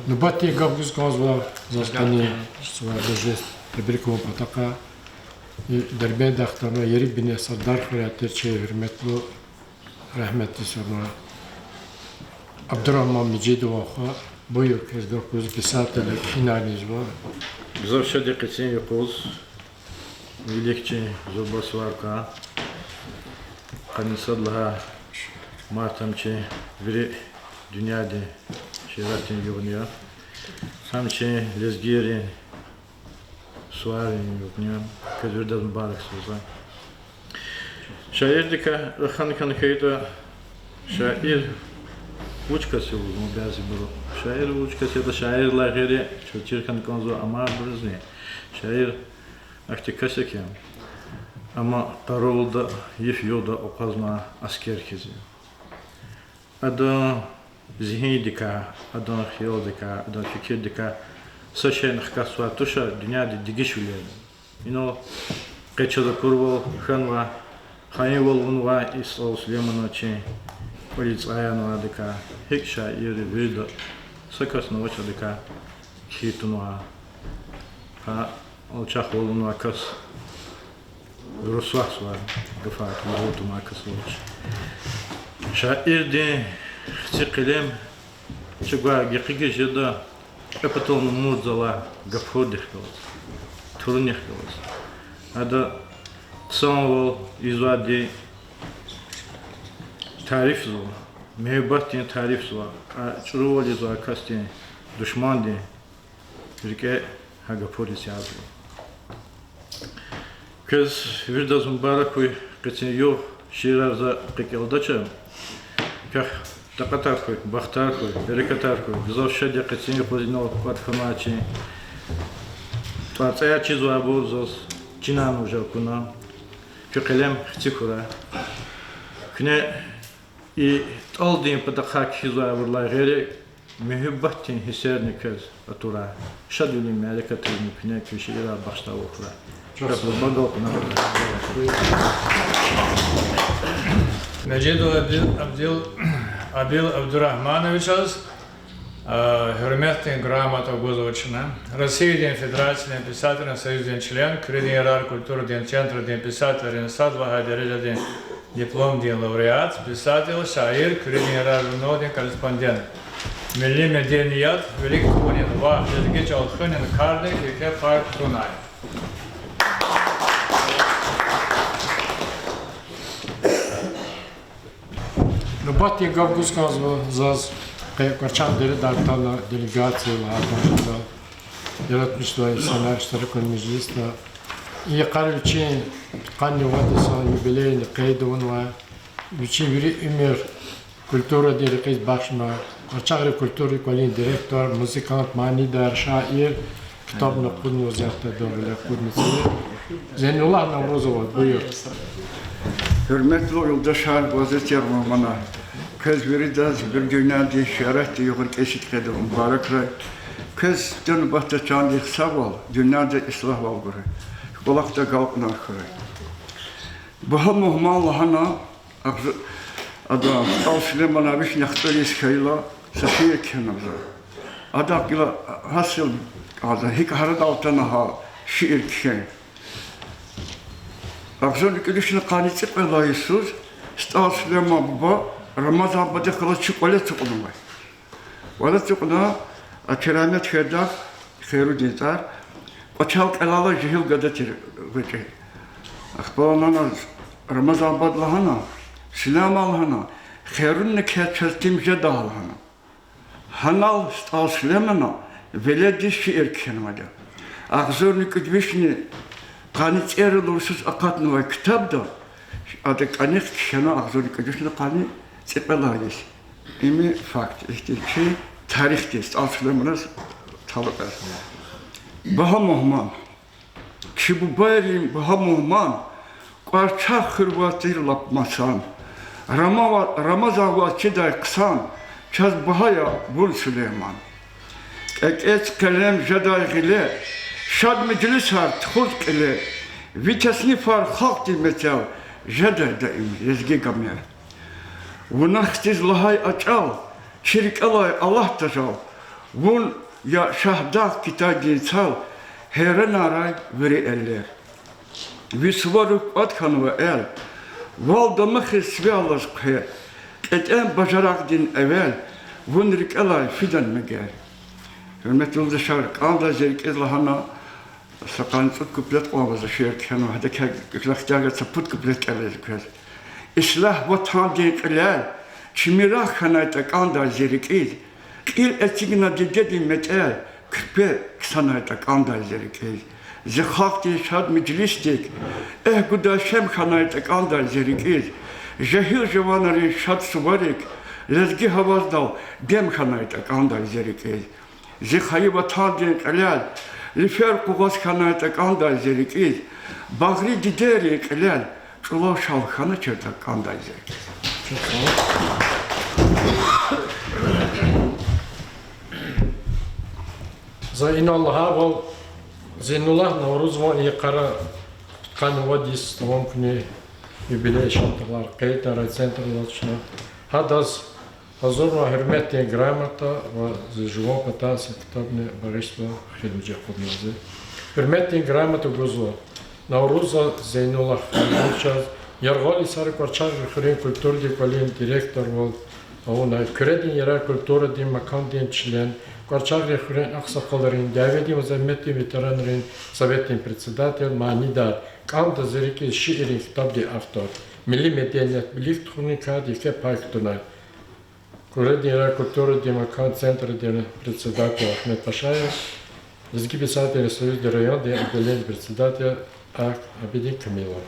Нубатдин гаф гуз кӀанзава заз къенин сувар дежез тебрикун патахъай. И Дербентдай хтанвай ери бине сардар хуьряй тир чи гьуьрметлу, рагьметдиз фенвай Абдурагьман Межидован хва. Буюр, квез гаф гуз, писатель я, кхьинар низва. Гзаф шад я къенин юкъуз вилик чи зурба суварикай. Къанни сад лагьай март гьам чи вири дуьньядин шииратдин югъни я, гьам чи лезгийрин суварин югъни я. Квез виридаз мубаракзава. Шаирдикай рахана кӀан хьайитӀа, шаир вуч кас я лугьузва бязибуру. Шаир вуч кас ятӀа, шаирдилай гъейри, чаз чир хьана кӀанзава амайбурузни, шаир ахьтин кас я хьи, амма къарагъулда, йиф-югъда акъвазнавай аскер хьиз я. Адан зигьиндикай, адан хиялдикай, адан фикирдикай са шейни хкатзавай туш дуьньядин дегишвилер. Инал къе чаз акурвал хьанвай, хаинвал авунвай СтӀал Сулейманан чин кӀвализ цӀай янавайдакай, гьикӀ шаирри вирида са касни авач адакай кхьей тунвай, гьа алчахвал авунвай кас русвахзавай гафар лугьуз тунвай кас авач. Шаирдин хци къелем чавай гекъигиз жеда кьве патал нумуд залай гапурдихъ галаз, турунихъ галаз. Ада хъсанвал ийизвайди тарифзава, муьгьуьббатдин тарифзава, а чӀурувал ийизвай касдин, душмандин рикӀе гьа гапур исятда. Квез виридаз мубарак хьуй къенин югъ, шиирар за къе кӀелдач. Квехъ такьатар хьуй, бахтар хьуй, берекатар хьуй. Гзаф шад я къенин юкъуз инал кӀватӀ хьанвай чи тӀварцӀаяр чизвайбур заз чинарна вужар акуна. Куь къелем хци хьурай. Куьне и тӀалдин патахъай кхьизвайбурулай гъейри, муьгьуьббатдин гьиссерни квез атурай. Шадвилин мярекатризни куьне куь шиирар бахшдайвал хьурай. Чухсагъул. Квез багал кьуна. Межидов Абил, Абдил, Абил Абдурагьмановичаз, а, гьуьрметдин грамота гузва чна. Россиядин Федератсиядин писателрин союздин член, Куьредин ярар культурадин центрдин писателрин сад лагьай дережадин дипломдин лауреат, писатель, шаир, Куьредин ярар журналдин корреспондент, милли меденият, вилик тунин ва лезги чӀал хуьнин кардик еке пай кутунай. Нубатдин гаф гуз кӀанзава заз къе Кварчан дередай атана делегация лагьай тӀварцӀда, яратмишзавай инсанар иштиракун межлисда. И йикъара вичин пудкъанни вад йисан юбилейни къейд авунвай, вичин вири уьмуьр Культурадин рекьиз бахшна, Къарчагърин культурадин кӀвалин директор, музыкант, манидар, шаир, ктабни акъуднава, зиярат гъиле акъудна зи. Зейнуллагь Наврузова, буюр. Гьуьрметлу юлдашар, вазиф тергмамана. Квез виридаз вири дуьньядин шииратдин югъ рикӀин сидкьиди мубаракрай. Квез тун батта чандихъ сагъвал, дуьньяда ислягьвал гурай. КӀвалахда агалкьунар хьурай. Багьа мугьман лагьана, агъз-, ада, СтӀал Сулеймана вишни яхцӀур йис хьайила, са шиир кхьенва за. Адахъ гила гьасил кӀанзава, гьикӀ арадал атана гьа шиир кхьин. Агъзурни кӀуьд вишни къанни цӀикьвед лагьай йисуз СтӀал Сулейман буба Рамазан бадихъ галаз чи кӀвале ацукьнавай. КӀвале ацукьна, а, Кирамет хьайидахъ, Хайрудин тӀвар, кӀвачел кьелайла жегьил гада тир гъвечӀи. Ахпа ана Рамазан баде лагьана, Сулейман лагьана, Хайрудин квез чаз тӀим жеда лагьана. Гьанал СтӀал Сулеймана веледдиз шиир кхьенвайди я. Агъзурни кӀуьд вишни къанни цӀерид йисуз акъатнавай ктабда, ада кӀаник кхьенва агъзурни кӀуьд вишни къанни цӀикьвед лагьай йис. Им факт, ихьтин чи тарихдиз, СтӀал Сулейманаз талукь я. Багьа мугьман. Чи бубайрин багьа мугьман, кӀварчагъ хуьр ваз тир лап масан. Рама-, Рамазан ваз чидай хъсан, чаз багьа я вун, Сулейман. КӀекӀец къелем жедай гъиле, шад межлисар тухуз кьиле, ви теснифар халкьдин мецел жедай даим лезги гамер. Вуна хциз лагьай а чӀал чи рикӀелай алатда жал, вун я Шагьдагъ Китайдин цал, гьейранарай вири эллер. Ви сувариз кӀватӀ хьанва эл, вал дамахиз сиве алаз хъвер, кьетӀен бажарагъдин эвел, вун рикӀелай фидан мегер. Гьуьрметлу юлдашар, кӀандай зи рикӀиз лагьана, са къанни цӀуд куплет кьванва за шиир кхьенва, гьадакай куьлахъ тяга са пуд куплет кӀелиз квез. Ислягь ватандин кьилел чими рагъ хьанайтӀа кӀандай зи рикӀиз, кьил эцигна дидедин метӀел, куьрпе ксанайтӀа кӀандай зи рикӀиз. Зи халкьдин шад межлисдик экв гудай шем хьанайтӀа кӀандай зи рикӀиз. Жегьил жаванрин шад суварик лезги гьаваздал дем хьанайтӀа кӀандай зи рикӀиз. Зи хайи ватандин кьилел лифер къугъваз хьанайтӀа кӀандай зи рикӀиз, багъри дидейрин кьилел чӀулав шал хьаначиртӀа кӀандай зи рикӀиз. За инал лагьайвал, Зейнуллагь Наврузован йикъара пудкъанни вад йис тавам хьунин юбилей шадвилер къейдна, райцентрдал чна. Гьадаз гьазурнавай гьуьрметдин грамота ва зи жуван патай са ктабни багъишзава, хиримжи акъуднава зи. Гьуьрметдин грамота гузва Навруза Зейнуллагь Файзовичаз, яргъал йисара Кьварчагъри хуьруьн культурадин кӀвалин директорвал авунай, Куьредин ярар культурадин макандин член, Кьварчагъри хуьруьн агъсакъалрин, дяведин ва зегьметдин ветеранрин советдин председатель, манидар, КӀанда зи рикӀиз шииррин ктабдин автор, милли медениятдин вилик тухуникай еке пай кутунай, Куьредин ярар культурадин макандин центрдин председатель Агьмед Пашаев, Лезги писателрин союздин райондин отделенидин председатель Ак-, Абидин Камилов.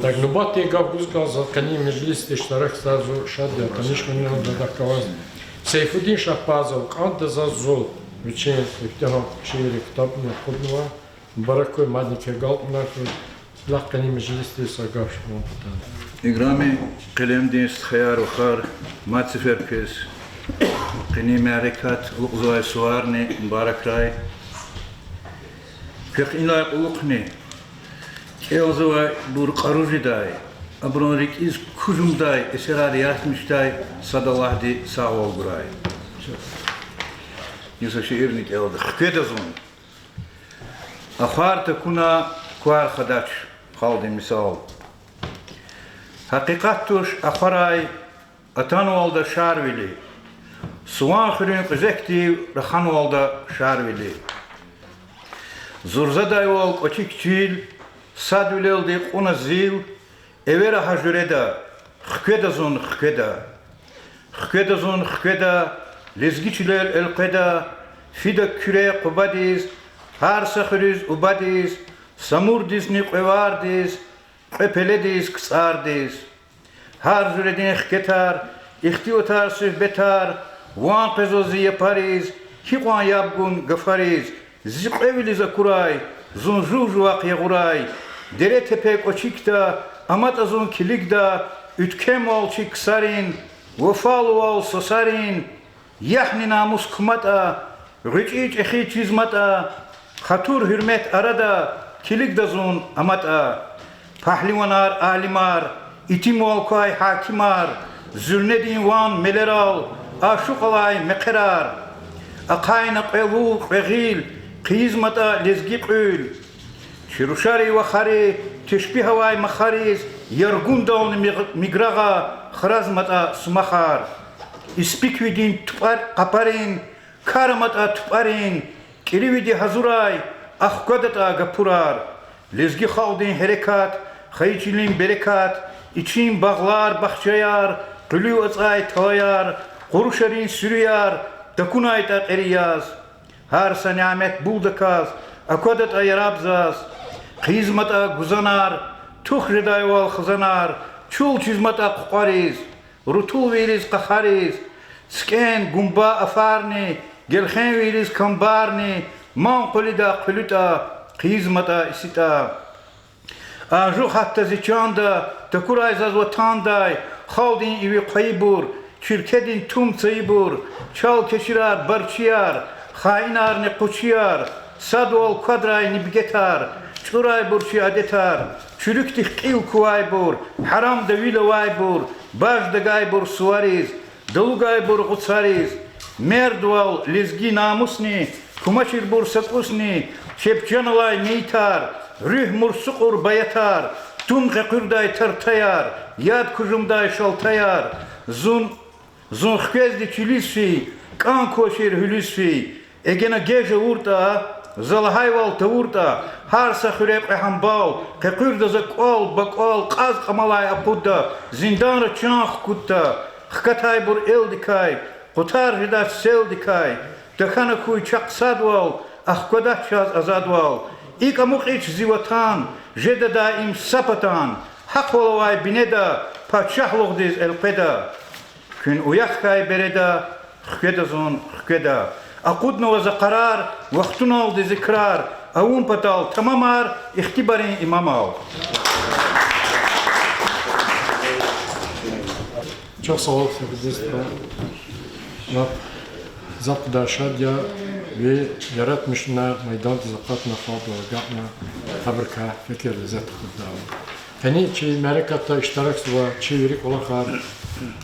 Так, нубатдин гаф гуз кӀанзава къенин межлисда иштиракзавай зун, шад я таниш хьунин гьадахъ галаз. Сейфудин Шагьбазов, КӀанда заз зул, вичин ифтигьам шииррин ктабни акъуднава. Мубарак хьуй, мадни квез агалкьунар хьуй. Лагь къенин межлисдиз са гаф жуван патай. Играми къелемдин стхаяр-вахар, мад сефер квез къенин мярекат, алукьзавай суварни мубаракрай. Квехъ инлай кьулухъни кӀелзавайбур кьару жедай, абурун рикӀиз кужумдай эсерар язмишдай сад Аллагьди сагъвал гурай. Низ са шиирни кӀелда. Хкведа зун. Ахвар такуна, квар хадач, халкьдин мисал. Гьакъикъат туш ахварай атанвалда Шарвили, Суван хуьруьн кьуьзекдив раханвалда Шарвили. Зурзадайвал кӀвачик чил, садвилелди кьуна зил, эвера гьа жуьреда, хкведа зун, хкведа. Хкведа зун, хкведа, Лезги чилел элкъведа, фида Куьре Къубадиз, гьар са хуьруьз убадиз, Самурдизни Кьве Вардиз, Кьве Пеледиз, КцӀардиз. Гьар жуьредин хкетар, ихтилатар, суьгьбетар, ван къвезва зи япариз, гьикьван яб гун гафариз, зи кьве вилиз акурай, зун жув-жувахъ ягъурай. Дере-тепе кӀвачикда, аматӀа зун килигда, уьткемвал чи ксарин, вафалувал сасарин, ягьни намус куматӀа, гъвечӀи-чӀехи чизматӀа, хатур-гьуьрмет арада, килигда зун аматӀа. Пагьливанар, алимар, итимвал квай гьакимар, зуьрнедин ван мелерал, ашукь алай мехъерар. Ахъайна кьве лув, кьве гъил, хъийизматӀа лезги кьуьл. Чи рушари вахари тешпигь авай махариз, яргундални миг-, миграгъа хразматӀа сумахар. Испиквидин тупӀар-къапарин, кар аматӀа тупӀарин, кӀиривиди гьазурай, ахквадатӀа гапурар. Лезги халкьдин гьерекат, хайи чилин берекат, ичин багълар, бахчаяр, къуьлуьв ацӀай талаяр, къурушарин суьруьяр такунайтӀа кьери яз. Гьар са нямет булдаказ аквадатӀа яраб заз, хъийизматӀа гузанар, тух жедайвал хизанар, чул чизматӀа хъукъвариз, рутулвийриз къахариз, цикӀен гумба афарни, гелхенвийриз камбарни, ман къвалида хъуьлуьтӀа, хъийизматӀа иситӀа. Ажух гьатта зи чанда такурай заз ватандай, халкьдин иви хъвайибур, чиркедин тум цайибур, чал кечирар, барчияр, хаинарни къучияр, садвал квадрай нибгетар, чӀурайбур чи адетар, чуьруькдихъ кьил кувайбур, гьарамда вил авайбур, баж дагайбур сувариз, далугайбур гъуцариз, мердвал, лезги намусни, кумачирбур са кӀусни, чеб чан алай мейитар, руьгь мурсукьур баятар, тум къекъуьрдай тартаяр, яд кужумдай шалтаяр, зун, зун хквезди чилиз фий, кӀан квачир гьуьлуьз фий, эгена геж авуртӀа, за лагьайвал тавуртӀа, гьар са хуьре кьве гьамбал, къекъуьрда за кӀвал-бакӀвал, кьаз кьамалай акъудда, зинданра чан хкудда, хкатайбур элдикай, къутар жедач селдикай, тахьана хьуй чахъ садвал, ахквадач чаз азадвал. ИкӀ амукьич зи ватан, жеда даим са патан, гьахъвал авай бинеда, пачагьлугъдиз элкъведа. Куьн уях хьайи береда, хкведа зун, хкведа. Акъуднава за къарар, вахтуналди зи крар, авун патал тамамар, ихтибарин имамал. Чухсагъул, Сефидист. Лап, лап кьадар шад я, ви яратмишунар майдандиз акъатна, халкьдал агакьна, гьабурукай фикир, лезет тухудайвал. Къенин чи мярекатда иштиракзавай чи вири кӀвалахар,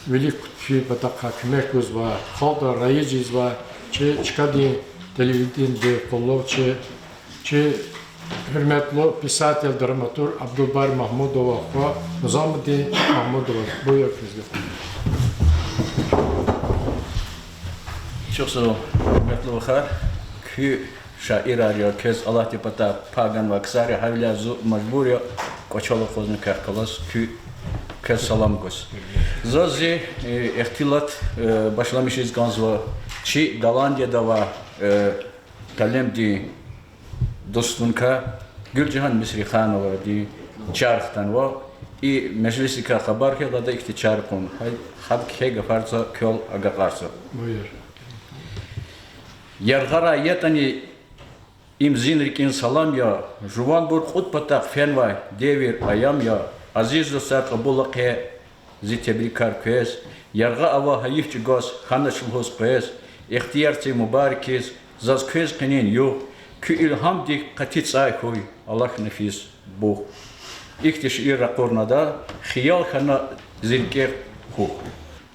вилик куьн патахъай куьмек гузвай, халкьдал райид жезвай чи чкадин телевидениедин къуллугъчи, чи гьуьрметлу писатель, драматург Абдулбари Магьмудован хва Низамудин Магьмудова. Буюр, квез гаф. Чухсагъул, гьуьрметлу вахар, куь шаирар я, квез Аллагьдин патай пай ганвай ксар я, гьавиляй зун мажбур я кӀвачел акъвазна квехъ галаз, куь, квез салам гуз. Заз зи, э, ихтилат, э, башламишиз кӀанзава чи Голландияда авай, э, къелемдин дустункай Гуьлжагьан Мисрихановади чар хтанва. И межлисдикай хабар хьайила, ада ихьтин чар кьуна. Гьа-, гьада кхьей гафар за квел агакьарзава. Буюр. Яргъарай ятӀани им зи рикӀин салам я, жуванбур кьуд патахъ фенвай девир, аям я, азиз дустар, кьабул ахъая зи тебрикар квез, яргъа авай гьайиф чӀугваз хьанач лугьуз къвез, ихтияр це мубаракиз, заз квез къенин югъ, куь илгьамдик къати цӀай хьуй, алахьна физ бугъ. Ихьтин шиир ракъурна ада, Хиял хьана зи рикӀе хьухь.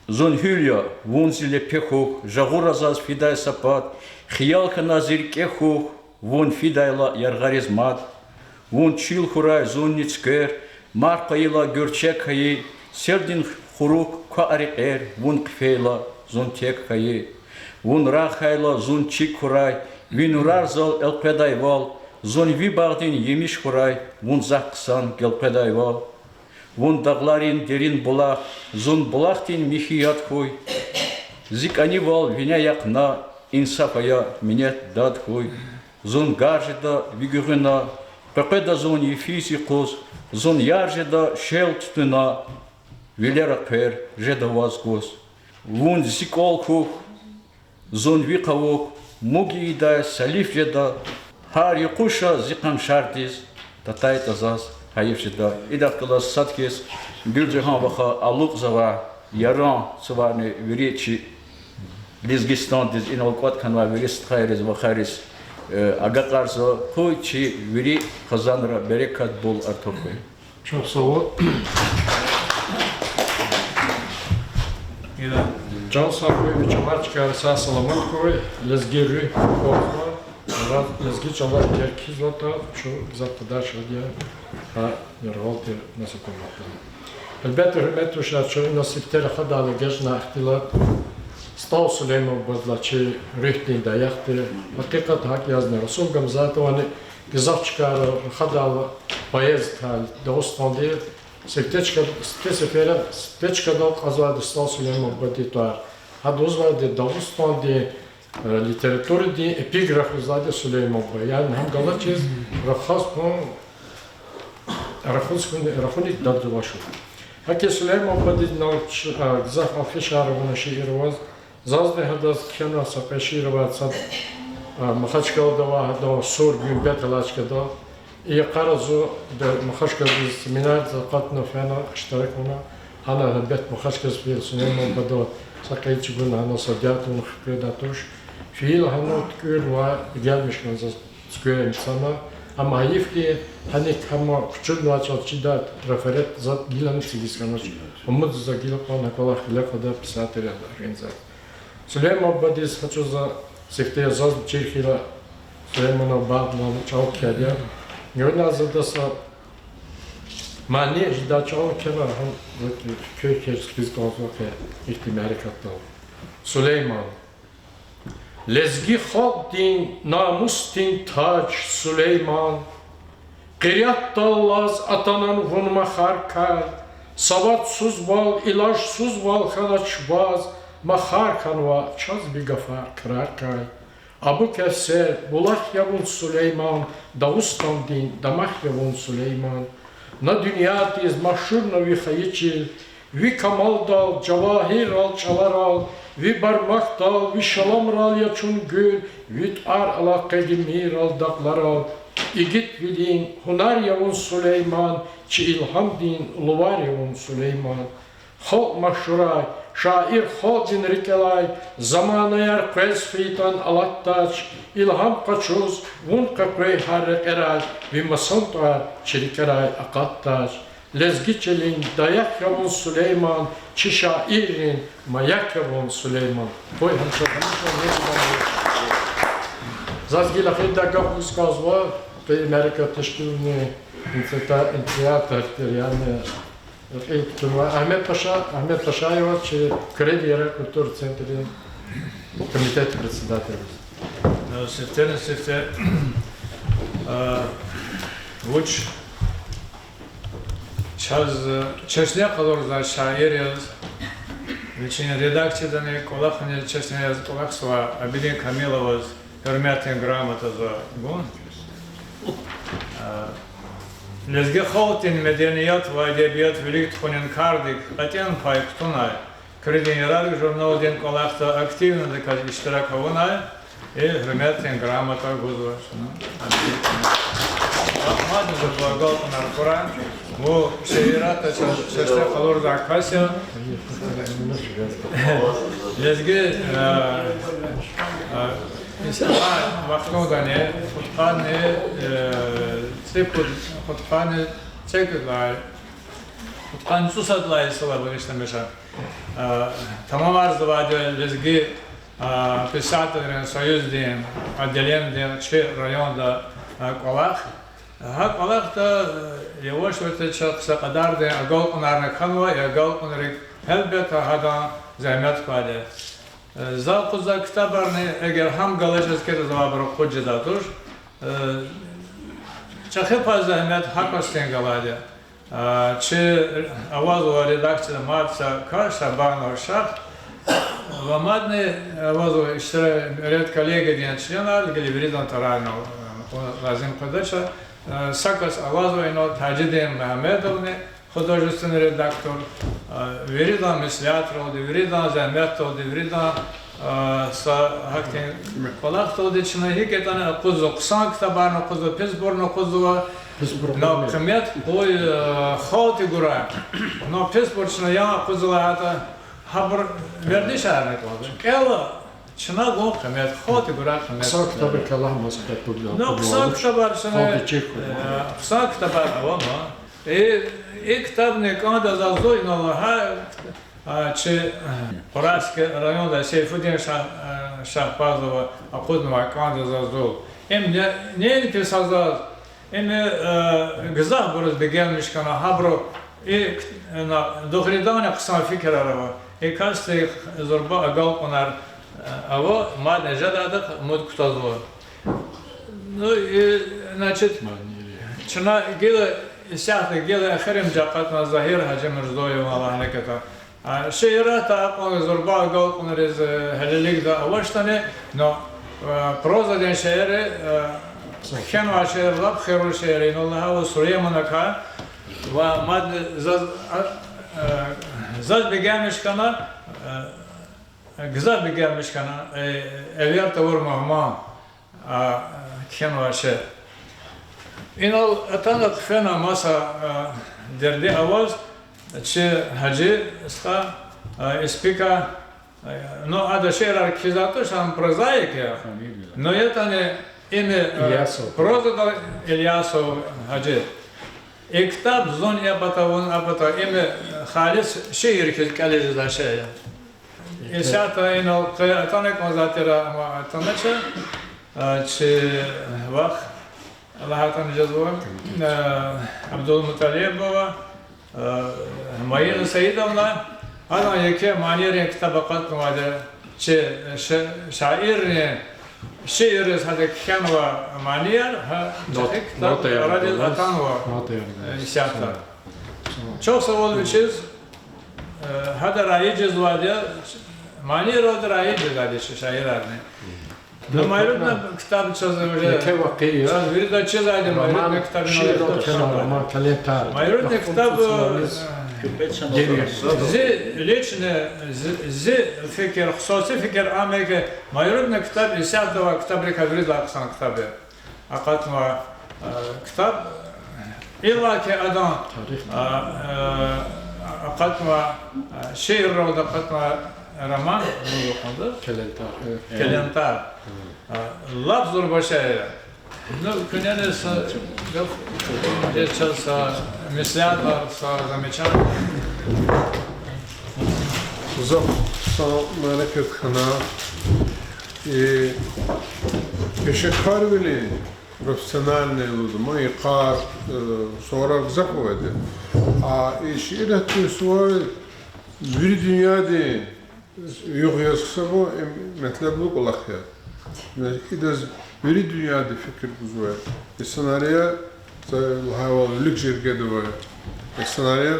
Зун гьуьл я, вун зи лепе хьухь, жагъура заз фидай са пад, хиял хьана зи рикӀе хьухь, вун фидайла яргъариз мад. Вун чил хьурай, зунни цуьквер, марф хьайила гуьрчег хьайи, селдин хурук ква а рекьер, вун хъфейла, зун тек хьайи. Вун рагъ хьайила, зун чиг хьурай, ви нурар зал элкъведайвал, зун ви багъдин емиш хьурай, вун захъ хъсан гелкъведайвал. Вун дагъларин дерин булах, зун булахдин михьи яд хьуй. Зи кӀанивал вине яхъ на, инсаф ая, минет дад хьуй. Зун гар жеда ви гуьгъуьна, къекъведа зун йифиз-юкъуз, зун яр жеда шел-туьтуьна, вилера хъвер жеда ваз гуз. Вун зи кӀвал хьухь, зун ви къавук, муг ийидай салиф жеда, гьар юкъуша зи къаншардиз, татайтӀа заз гьайиф жеда. Идахъ галаз сад хьиз Гуьлжагьан ваха алукьзава, Яран суварни вири чи Лезгистандиз, инал кӀватӀ хьанвай вири стхайриз, вахариз, э, агакьарзава. Къуй чи вири хизанра берекат, бул артух хьуй. Чухсагъул. Чан сагъ хьуй, ви чӀалар чкайра сагъ-саламат хьуй, лезги руьгь кӀватӀзава, лезги чӀалар терг хьизватӀа, чун гзаф кьадар шад я гьа яргъал тир маса куматда. Гьелбетда, гьуьрметлу рушар, чун ина сифте рахадайла эгечӀна ихтилат СтӀал Сулейман бубадилай, чи руьгьдин даях тир. Гьакъикъат гьакӀ язни, Расул Гамзатовани гзаф чкайра рахадайла поэт тир Дагъустандин. Сифте чка-, сифте сеферда, сифте чкадал кьазвайди СтӀал Сулейман бубадин тӀвар. Гьада лугьузвайди Дагъустандин, э, литературадин эпиграф лугьузвайди Сулейман буба. Яни гьам галачиз рахаз хьун, рахуз хьун, рахуник дад жуваз туш. ГьакӀ Сулейман бубадиз инал ч-, а, гзаф алхишар авуна шиир аваз. Зазни гьадаз кхьена са кьве шиир авай сад, а, Махачкъалада авай гьадан сур гуьмбет алай чкадал. И йикъара зун Махачкъаладиз семинарда акъатна фена, иштирак авуна. Гьана гьелбет Махачкъаладиз фейила Сулейман бубадал са кьил чӀугуна, гьана садят авуна хкведай туш. Фейила гьана туькӀуьрнавай, гелмиш хьана заз цуьквей инсанар. Амма гьайиф хьи, гьаник гьама къучунвай чӀал чидай трафарет затӀ гилани эцигиз хьанач. Умуд за гила кьван гьа кӀвалах гъиле кьадай писателар, организатор. Сулейман бубадиз гьа чӀавуз за сифте заз чир хьайила, Сулейманан багъдилай чӀал кхьейди я. Гуьгъуьниз адаз са мани жедай чӀал кхьена, гьам за куь хкиз кӀанзава къе ихьтин мярекатдал. Сулейман. Лезги халкьдин намусдин таж, Сулейман, къириятдаллаз атанан вун махарикай, савадсузвал, илажсузвал хьанач ваз, махар хьанва чаз ви гафар крарикай. Абу Кевсер булах я вун, Сулейман, Дагъустандин дамах я вун, Сулейман. На дуьньядиз машгьур на ви хайи чил, ви камалдал, жавагьиррал, чӀаларал, ви бармакдал, ви шаламрал я чун гуьл, ви тӀвар алай къегимиррал, дагъларал. Игитвилин гьунар я вун, Сулейман, чи илгьамдин лувар я вун, Сулейман. Халкь машгьурай, шаир халкьдин рикӀелай, заманаяр къвез хьайитӀан алатдач, илгьам къачуз вун къекъвей гьар рекьерай, ви масан тӀвар чи рикӀерай акъатдач. Лезги чилин даях я вун, Сулейман, чи шаиррин маяк я вун, Сулейман. Къуй гьамиша, гьамиша. Заз гила эхирдай гаф гуз кӀанзава, къе мярекат тешкилни, инициатор тир, яни, кьил кутунвай Агьмед Паша, Агьмед Пашаев, чи Куьредин ерал культура центрдин комитетдин председатель. Сифтени-сифте, а, вуч чаз, э, чешне къалурзавай шаир яз, вичин редакциядани кӀвалахни чешне яз кӀвалахзавай Абидин Камиловаз гьуьрметдин грамота за гун. Э, лезги халкьдин меденият ва эдебият вилик тухунин кардик кьетӀен пай кутунай, Куьредин Ярар журналдин кӀвалахда активнидаказ иштирак авунай, и гьуьрметдин грамота гузва чна. Мадни за агалкьунар хьурай, вун шииратда ча-, чешне къалурзавай кас я. Лезги, э, э, инсанар вахтундани пудкъанни, э, цӀипуд-, пудкъанни цӀекӀуьдлай, пудкъанни цӀусадлай йисалай багъишламиша, э, тамамарзавайди Лезги, э, писателрин союздин отделенидин чи районда, э, кӀвалах. Гьа кӀвалахда, э, яваш-яваш чахъ са кьадардин агалкьунарни хьанва, и агалкьунрик гьелбетда гьадан зегьмет квайди. Э, за акъудзавай ктабарни, эгер гьам галачиз хьайитӀа, завайбуру акъудиз жедай туш. Э, чӀехи пай зегьмет гьа касдин галайди. Э, чи авазва редакцияда мад са кас, Шабанов Шах. Ва мадни авазва иштирак, редколлегиядин членар гила виридан тӀварарал, э, лазим къведач, э, са кас авазва инал Тажидин Мегьамедовни, художественный редактор, э, виридан меслятдалди, виридан зегьметдалди, виридан, э, са гьахьтин кӀвалахдалди чна гьикӀ ятӀани акъудзава, хъсан ктабарни акъудзава, писбурни акъудзава, но къимет къуй, э, халкьди гурай. Но писбур чна ян акъудзава лагьайтӀа, гьабур вердишарни кӀанда. КӀела чна гун къимет, халкьди гурай къимет. Хъсан ктабрикай лагьана маса кьве пуд, ну, хъсан ктабар чна, э, хъсан ктабар ава, ма. Э, и ктабни кӀанда заз зун, инал гьа, а, чи, э, Кьурайский районда Сейфудин Шагь-, э, Шагьбазова акъуднавай кӀанда заз зун. Им не, неинки са заз, им, э, гзафбуруз бегенмиш хьана, гьабуру и к-, на, дугъриданни хъсан фикирар ава. И касди зурба агалкьунар, э, ава, мадни жедайдахъ умуд кутазва. Ну, и, значит, чна гила исятда гила эхиримжи акъатна Загьир Гьажимирзоеван лагьана кӀанда. А, шииратда акьван зурба агалкьунриз, э, гьелелигда авачтӀани, но, э, прозадин шиирри, э, кхьенвай шиир лап хийир шиир я, инал лагьайвал, Суременакай, ва мадни заз, а, э, заз бегенмиш хьана, э, гзаф бегенмиш хьана, э, Эвер тавур мугьман, а, кхьенвай шиир. Инал атана хъфена маса, а, дерди аваз, чи Гьажи стха, а, Испика, а, ну, ада шиирар кхьизвайди туш, ам прозаик я. Ну, ятӀани им, а, прозада Ильясов Гьажи. И ктаб зун а пата, вун а пата, им халис шиир хьиз кӀелиз жезвай шей я. Исятда инал къе атана кӀанзавай тир, амма атанач, а, чи вах, лагьайтӀани жезва, а, Абдулмуталибова, а, Майина Саидовна, адан еке манийрин ктаб акъатнавайди, чи ша-, шаиррин шиирриз гьада кхьенвай манияр, гьа, ктаб арадиз атанва, э, исятда. Чухсагъул вичиз, э, гьада раиж жезвайди я, манийралди раиж жедайди я чи шаирарни. Ну, Майрудин ктаб чаз уже, чаз вирида чизвайди, Майрудин ктаб, Майрудин ктаб, э, зи личный, зи, зи фикир, хсуси фикир ам я хьи, Майрудин ктаб исятда авай ктабрикай виридалай хъсан ктаб я. Акъатнавай, э, ктаб, иллаки адан, э, э, акъатнавай, э, шиирралди акъатнавай роман, ну, ваханда Келентар. Э, Келентар. Э, лап зурба шей я. Ну, куьне са гаф, чаз са меслятар, са замечание. Гзаф са мярекат хьана, и пешекарвилин профессиональный лугьуз ама, йикъар, э, суворар гзаф авайди. А и шиират сувар вири дуьньядин югъ яз гьисабун, им метлеблу кӀвалах я. Идаз вири дуьньяди фикир гузвай инсанар я, за лагьайвал, вилик жергеда авай инсанар я.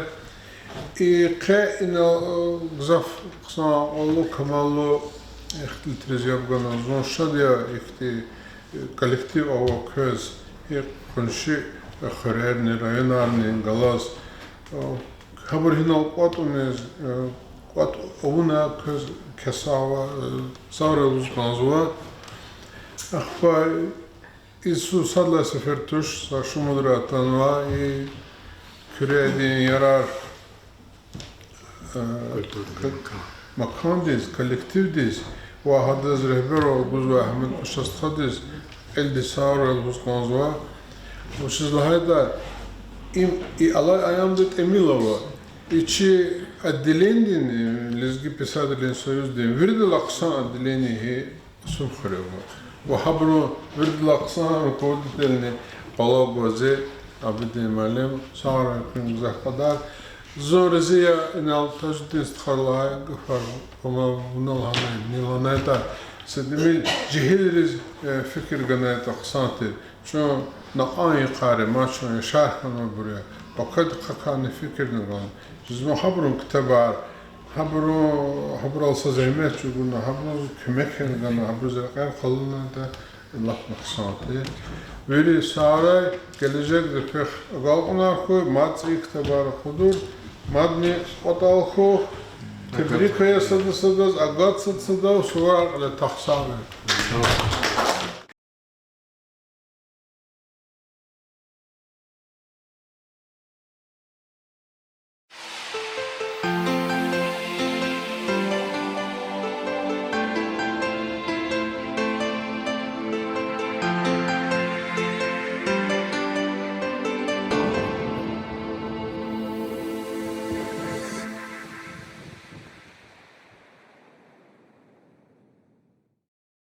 И къе инал, э, гзаф хъсан, акьуллу, камаллу ихтилатриз яб гана. Зун шад я ихьтин, э, коллектив ава квез, и къунши, э, хуьрерни, районарни галаз. Э, гьабур гьинал кӀватӀуниз, э, кӀватӀ авуна квез квез сагъ, э, сагърай лугьуз кӀанзава. Ахпа и зун сад лагьай сефер туш, са шумудра атанва, и Куьредин ярар, э, макандиз, коллективдиз ва гьадаз регьбервал гузвай Агьмед-Паша стхадиз кьилди сагърай лугьуз кӀанзава. Вучиз лагьайтӀа им и алай аямда тӀимил ава. И чи отделениедин, э, Лезги писателрин союздин виридалай хъсан отделение гьи Кьасумхуьре ава. Ва гьабурун виридалай хъсан руководительни къвалав гваз я Абидин муаллим, сагърай хьуй гзаф кьадар. Зун рази я инал Тажидин стхадилай гафар, амма вуна лагьанай, ни лагьанайтӀа, са тӀимил жегьилриз, э, фикир ганайтӀа хъсан тир. Чун накьан йикъар я, ма чун яшар хьанвайбур я. Пакад хъхьана фикирна гана. Жезва гьабурун ктабар, Гьабуру, гьабурал са зегьмет чӀугуна, гьабуруз куьмек гана, гьабуруз рекьер къалурнайтӀа, лап хъсан я. Вири сагърай, гележегда квехъ агалкьунар хьуй, мад цӀийи ктабар акъудур, мадни кӀватӀал хьухь, тебрикай сада садаз, агат сада садав, сувар кьиле тахсагъ.